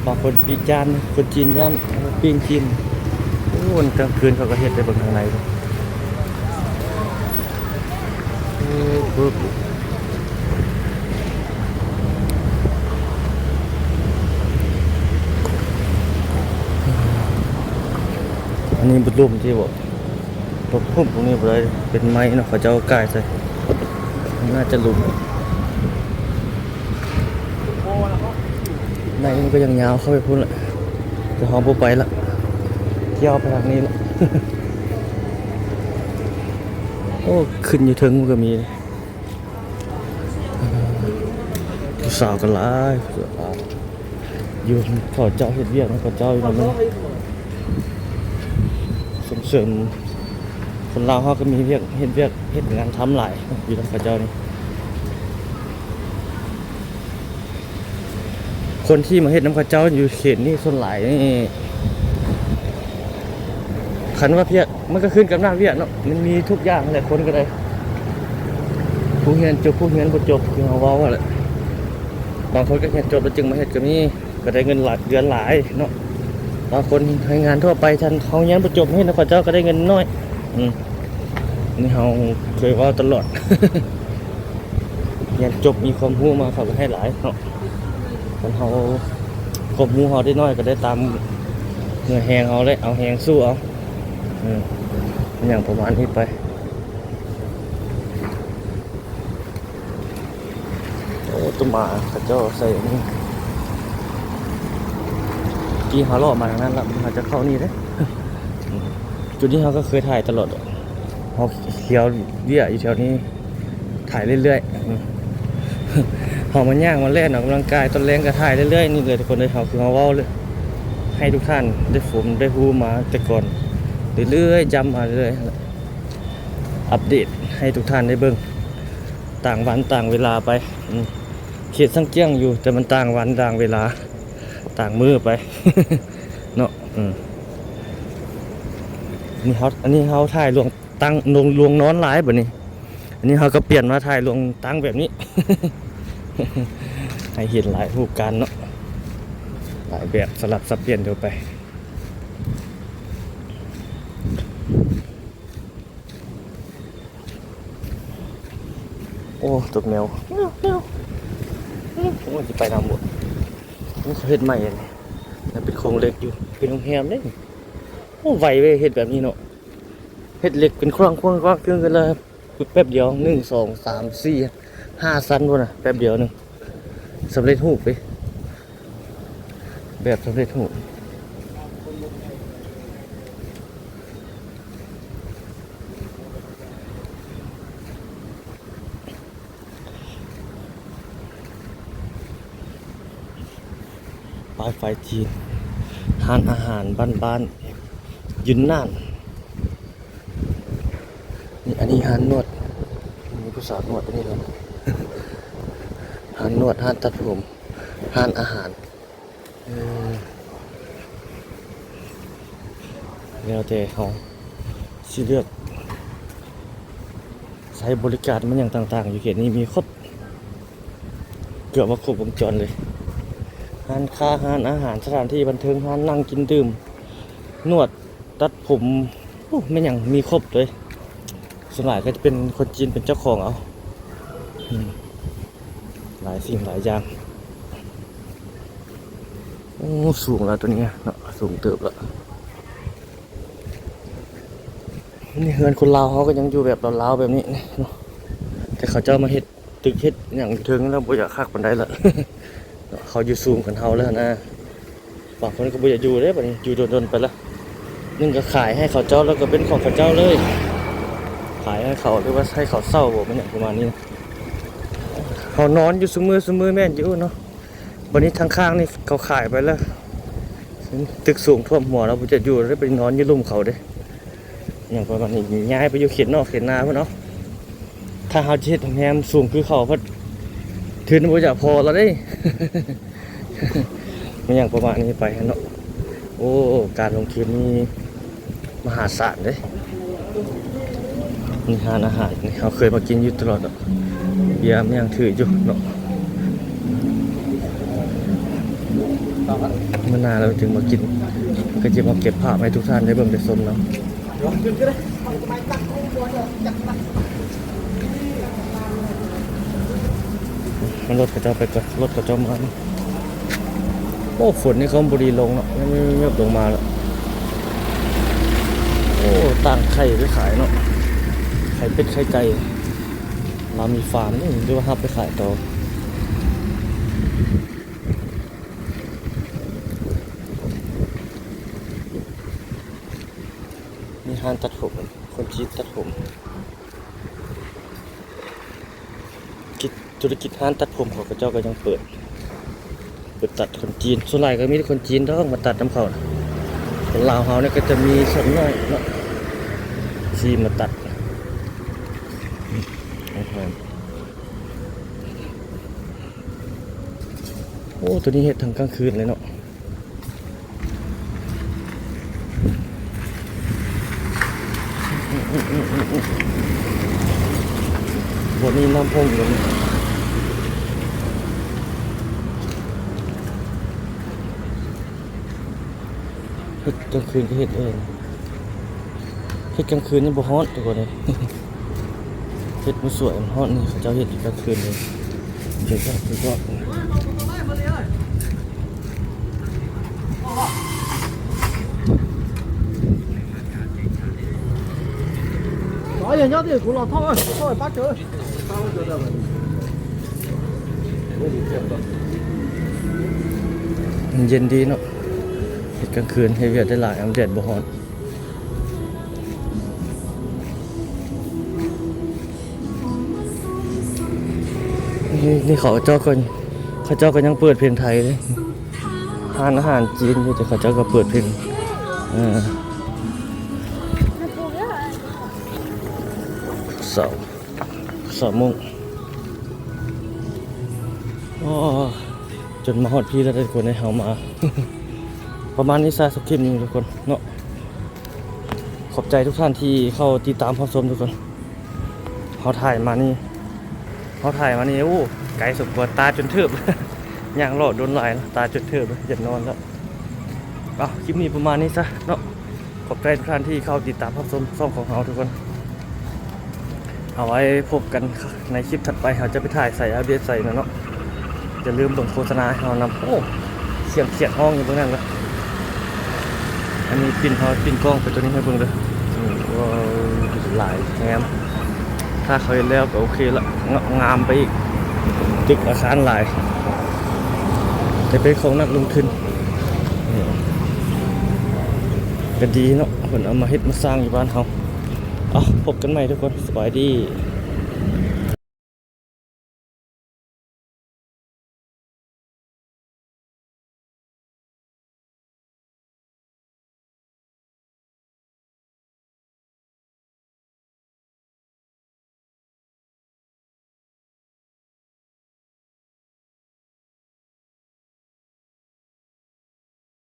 ບາງຄົນປີ້ງຈານ ຄົນຈີນຢ້ານ ປີ້ງຈີນ ໂອ້ ກາງຄືນເຂົາກໍເຮັດໄດ້ເບິ່ງທາງໃນ ອັນນີ້ບໍ່ລົມຕິບໍ? ລົມພຸ້ນ ຕົງນີ້ບໍ່ໄດ້ ເປັນໄມ້ເນາະ ເຂົາເຈົ້າກ່າຍໃສ່ ໜ້າຈະລົມ. ໃນມັນກໍຍັງຍາວເຂົ້າໄປພຸ້ນລະ ແຕ່ເຮົາບໍ່ໄປລະ ຍ່າວໄປທາງນີ້ລະ. ໂອ້ ຂຶ້ນຢູ່ເທິງມັນກໍມີ ຜູ້ສາວກໍຫຼາຍ ຢູ່ເຂົາເຈົ້າເຮັດວຽກນຳເຂົາເຈົ້າຢູ່ນຳ ສົ່ງເສີມ ຄົນລາວເຮົາກໍມີວຽກ ເຮັດວຽກ ເຮັດງານທຳຫຼາຍຢູ່ນຳເຂົາເຈົ້ານີ້. ຄົນທີ່ມາເຮັດນຳເຂົາເຈົ້າຢູ່ເຂດນີ້ສ່ວນຫຼາຍນີ້ ຄັນວ່າວຽກ ມັນກໍຂຶ້ນກັບໜ້າວຽກເນາະ ມັນມີທຸກຢ່າງຫັ້ນແຫຼະ ຄົນກໍໄດ້ ຜູ້ຮຽນຈົບ ຜູ້ຮຽນບໍ່ຈົບ ຄືເຮົາເວົ້າຫັ້ນແຫຼະ ບາງຄົນກໍຮຽນຈົບແລ້ວຈຶ່ງມາເຮັດກໍມີ ກໍໄດ້ເງິນຫຼາຍ ເດືອນຫຼາຍເນາະ. ບາງຄົນແຮງງານທົ່ວໄປ ຄັນເຮົາຮຽນບໍ່ຈົບ ເຮັດນຳເຂົາເຈົ້າກໍໄດ້ເງິນໜ້ອຍ ອືມ ນີ້ເຮົາເຄີຍເວົ້າຕະຫຼອດ ຮຽນຈົບມີຄວາມຮູ້ມາ ເຂົາກໍໃຫ້ຫຼາຍເນາະ. ຄັນເຮົາຄວາມຮູ້ເຮົາໄດ້ໜ້ອຍ ກໍໄດ້ຕາມເຫື່ອແຮງເຮົາແຫຼະ ເອົາແຮງສູ້ເອົາ ເອີ ຫຍັງປະມານນີ້ໄປ. ໂອ້ ຕົວໝາເຂົາເຈົ້າໃສ່ອັນນີ້ ກີ້ເຮົາເລາະມາທາງນັ້ນລະ ເຮົາຈະເຂົ້ານີ້ເດ້. ຈຸດນີ້ເຮົາກໍເຄີຍຖ່າຍຕະຫຼອດ ເຮົາຂຽວເວຍຢູ່ແຖວນີ້ ຖ່າຍເລື້ອຍໆ ເຮົາມາຍ່າງມາແລ່ນອອກກຳລັງກາຍ ຕອນແລງກໍຖ່າຍເລື້ອຍໆ ນີ້ເລີຍທຸກຄົນເອີຍ. ເຮົາ ຄືເຮົາເວົ້າເລີຍ ໃຫ້ທຸກທ່ານໄດ້ຊົມໄດ້ຮູ້ມາແຕ່ກ່ອນ ເລື້ອຍໆ ຈຳມາເລື້ອຍໆ ອັບເດດໃຫ້ທຸກທ່ານໄດ້ເບິ່ງ ຕ່າງວັນຕ່າງເວລາໄປ ອືມ ເຂດສັງກຽງຢູ່ ແຕ່ມັນຕ່າງວັນຕ່າງເວລາ ຕ່າງມື້ໄປເນາະ. ອືມ ນີ້ເຮົາ ອັນນີ້ເຮົາຖ່າຍລວງຕັ້ງ ລວງ ລວງນອນຫຼາຍບັດນີ້ ອັນນີ້ເຮົາກໍປ່ຽນມາຖ່າຍລວງຕັ້ງແບບນີ້ ໃຫ້ເຫັນຫຼາຍຮູບການເນາະ ຫຼາຍແບບ ສະຫຼັບສັບປ່ຽນກັນໄປ. ໂອ້ ຕົກແມວ ໂອ້ ຊິໄປນຳບໍ່? ໂອ້ ເຂົາເຮັດໃໝ່ອັນນີ້ ຍັງເປັນໂຄງເຫຼັກຢູ່ ເປັນໂຮງແຮມເດ້. ໂອ້ ໄວເວີຍ ເຮັດແບບນີ້ເນາະ ເຮັດເຫຼັກເປັນຂວ້າງໆໆ ແປັບດຽວ ໜຶ່ງ ສອງ ສາມ ສີ່ ຫ້າຊັ້ນພຸ້ນນະ ແປັບດຽວໜຶ່ງ ສຳເລັດຮູບເດ້. ແບບສຳເລັດຮູບ ປ້າຍໄຟຈີນ ຮ້ານອາຫານບ້ານໆ ຢຸນນານ. ນີ້ ອັນນີ້ຮ້ານນວດ ມີຜູ້ສາວນວດຢູ່ນີ້ເນາະ ຮ້ານນວດ ຮ້ານຕັດຜົມ ຮ້ານອາຫານ ເອີ ແລ້ວແຕ່ເຮົາຊິເລືອກໃຊ້ບໍລິການ ມັນຫຍັງຕ່າງໆ ຢູ່ເຂດນີ້ມີຄົບ ເກືອບວ່າຄົບວົງຈອນເລີຍ ຮ້ານຄ້າ ຮ້ານອາຫານ ສະຖານທີ່ບັນເທີງ ຮ້ານນັ່ງກິນດື່ມ ນວດ ຕັດຜົມ ໂອ້ ແມ່ນຫຍັງມີຄົບເລີຍ ສ່ວນຫຼາຍກໍຈະເປັນຄົນຈີນເປັນເຈົ້າຂອງເອົາ ອືມ ຫຼາຍສິ່ງຫຼາຍຢ່າງ ໂອ້ ສູງແລ້ວໂຕນີ້ເນາະ ສູງເຕີບແລ້ວ ນີ້ເຮືອນຄົນລາວເຮົາກໍຍັງຢູ່ແບບລາວໆ ແບບນີ້ເນາະ ແຕ່ເຂົາເຈົ້າມາເຮັດ ຕຶກເຮັດຫຍັງເທິງແລ້ວບໍ່ຢາກຄັກປານໃດລະ ເຂົາຢູ່ສູງກວ່າເຮົາແລ້ວນະ ບາງຄົນກໍບໍ່ຢາກຢູ່ເດ້ ບັດນີ້ຢູ່ດົນໆ ໄປລະ ໜຶ່ງກໍຂາຍໃຫ້ເຂົາເຈົ້າ ແລ້ວກໍເປັນຂອງເຂົາເຈົ້າເລີຍ ຂາຍໃຫ້ເຂົາ ຫຼືວ່າໃຫ້ເຂົາເຊົ່າບໍ ແມ່ນຫຍັງປະມານນີ້ ເຮົານອນຢູ່ຊຸມື້ ຊຸມື້ແມ່ນຢູ່ເນາະ ບັດນີ້ທາງຂ້າງນີ້ເຂົາຂາຍໄປແລ້ວ ຕຶກສູງຖ້ວມຫົວແລ້ວ ບໍ່ຢາກຢູ່ເດ້ ໄປນອນຢູ່ລຸ່ມເຂົາເດ້ ຫຍັງປະມານນີ້ ຍ້າຍໄປຢູ່ເຂດນອກເຂດນາພຸ້ນເນາະ ຖ້າເຮົາຈະເຮັດໂຮງແຮມສູງຄືເຂົາ ເພິ່ນທຶນບໍ່ຢາກພໍລະເດ້ ມັນຫຍັງປະມານນີ້ໄປຫັ້ນເນາະ ໂອ້ ການລົງທຶນນີ້ມະຫາສານເດ້ ມີຮ້ານອາຫານນີ້ ເຮົາເຄີຍມາກິນຢູ່ຕະຫຼອດ ເບຍມັນຍັງຖືຢູ່ເນາະ ມື້ໜ້າເຮົາຈຶ່ງມາກິນ ກໍຈະມາເກັບພາບໃຫ້ທຸກທ່ານໄດ້ເບິ່ງໄດ້ຊົມນຳ. ໃຫ້ລົດເຂົາເຈົ້າໄປກ່ອນ ລົດເຂົາເຈົ້າມາ. ໂອ້ ຝົນນີ້ກໍບໍ່ໄດ້ລົງເນາະ ຍັງມີເມກລົງມາແລ້ວ. ໂອ້ ຕ່າງໄຂ່ໄປຂາຍເນາະ ໄຂ່ເປັດໄຂ່ໄກ່ ລາວມີຟາມນີ້ ຫຼືວ່າຮັບໄປຂາຍຕໍ່. ມີຮ້ານຕັດຜົມ ຄົນຈີນຕັດຜົມ ກິດ ທຸລະກິດຮ້ານຕັດຜົມເຂົາ ເຂົາເຈົ້າກໍຍັງເປີດ ເປີດຕັດຄົນຈີນ ສ່ວນຫຼາຍກໍມີແຕ່ຄົນຈີນດອກມາຕັດນຳເຂົາ. ຄົນລາວເຮົານີ້ກໍຈະມີສ່ວນໜ້ອຍເນາະ ທີ່ມາຕັດ. ໂອ້ ໂຕນີ້ເຮັດທັງກາງຄືນເລີຍເນາະ. ບໍ່ມີນ້ຳພົ້ງເລີຍ ເຮັດກາງຄືນກໍເຮັດເອງ ເຮັດກາງຄືນຍັງບໍ່ຮ້ອນ ທຸກຄົນເອີຍ. ເຮັດບໍ່ສວຍ ມັນຮ້ອນນີ້ ເຂົາເຈົ້າເຮັດຢູ່ກາງຄືນເລີຍ. ສຸດຍອດ ສຸດຍອດ. ມັນເຢັນດີເນາະ ເຮັດກາງຄືນ ເຮັດວຽກໄດ້ຫຼາຍ ແດດບໍ່ຮ້ອນ. ນີ້ ນີ້ເຂົາເຈົ້າກໍ ເຂົາເຈົ້າກໍຍັງເປີດເພງໄທເດ້. ຮ້ານອາຫານຈີນຢູ່ ແຕ່ເຂົາເຈົ້າກໍເປີດເພງ ເອີ ເຊົ້າ ເຊົ້າໂມງ. ໂອ້ ຈົນມາຮອດພີ້ແລ້ວທຸກຄົນເອີຍ ເຮົາມາ ປະມານນີ້ຊະ ສຳລັບຄລິບນີ້ທຸກຄົນເນາະ. ຂອບໃຈທຸກທ່ານທີ່ເຂົ້າຕິດຕາມຮັບຊົມທຸກຄົນ. ເຮົາຖ່າຍມານີ້ ເຮົາຖ່າຍມານີ້ ໂອ້ ໄກສົມຄວນ ຕາຈົນເທີບ ຍ່າງເລາະດົນຫຼາຍ ຕາຈົນເທີບ ຢາກນອນແລ້ວ. ເອົາ ຄລິບນີ້ປະມານນີ້ຊະເນາະ. ຂອບໃຈທຸກທ່ານທີ່ເຂົ້າຕິດຕາມຮັບຊົມຊ່ອງຂອງເຮົາທຸກຄົນ. ເອົາໄວ້ພົບກັນໃນຄລິບຖັດໄປ ເຮົາຈະໄປຖ່າຍໃສ ອັບເດດໃສນະເນາະ. ຢ່າລືມເບິ່ງໂຄສະນາໃຫ້ເຮົານຳ. ໂອ້ ສຽງຂຽດຮ້ອງຢູ່ເບື້ອງນັ້ນລະ. ອັນນີ້ປິ່ນ ເຮົາປິ່ນກ້ອງໄປຕົວນີ້ໃຫ້ເບິ່ງເດີ. ວ້າວ ຫຼາຍແຮມ. ຖ້າເຂົາເຮັດແລ້ວກໍໂອເຄລະ ງາມໄປອີກ. ຕຶກອາຄານຫຼາຍ ແຕ່ເປັນຂອງນັກລົງທຶນ ກໍດີເນາະ ເພິ່ນເອົາມາເຮັດມາສ້າງຢູ່ບ້ານເຮົາ. ເອົາ ພົບກັນໃໝ່ທຸກຄົນ ສະບາຍດີ.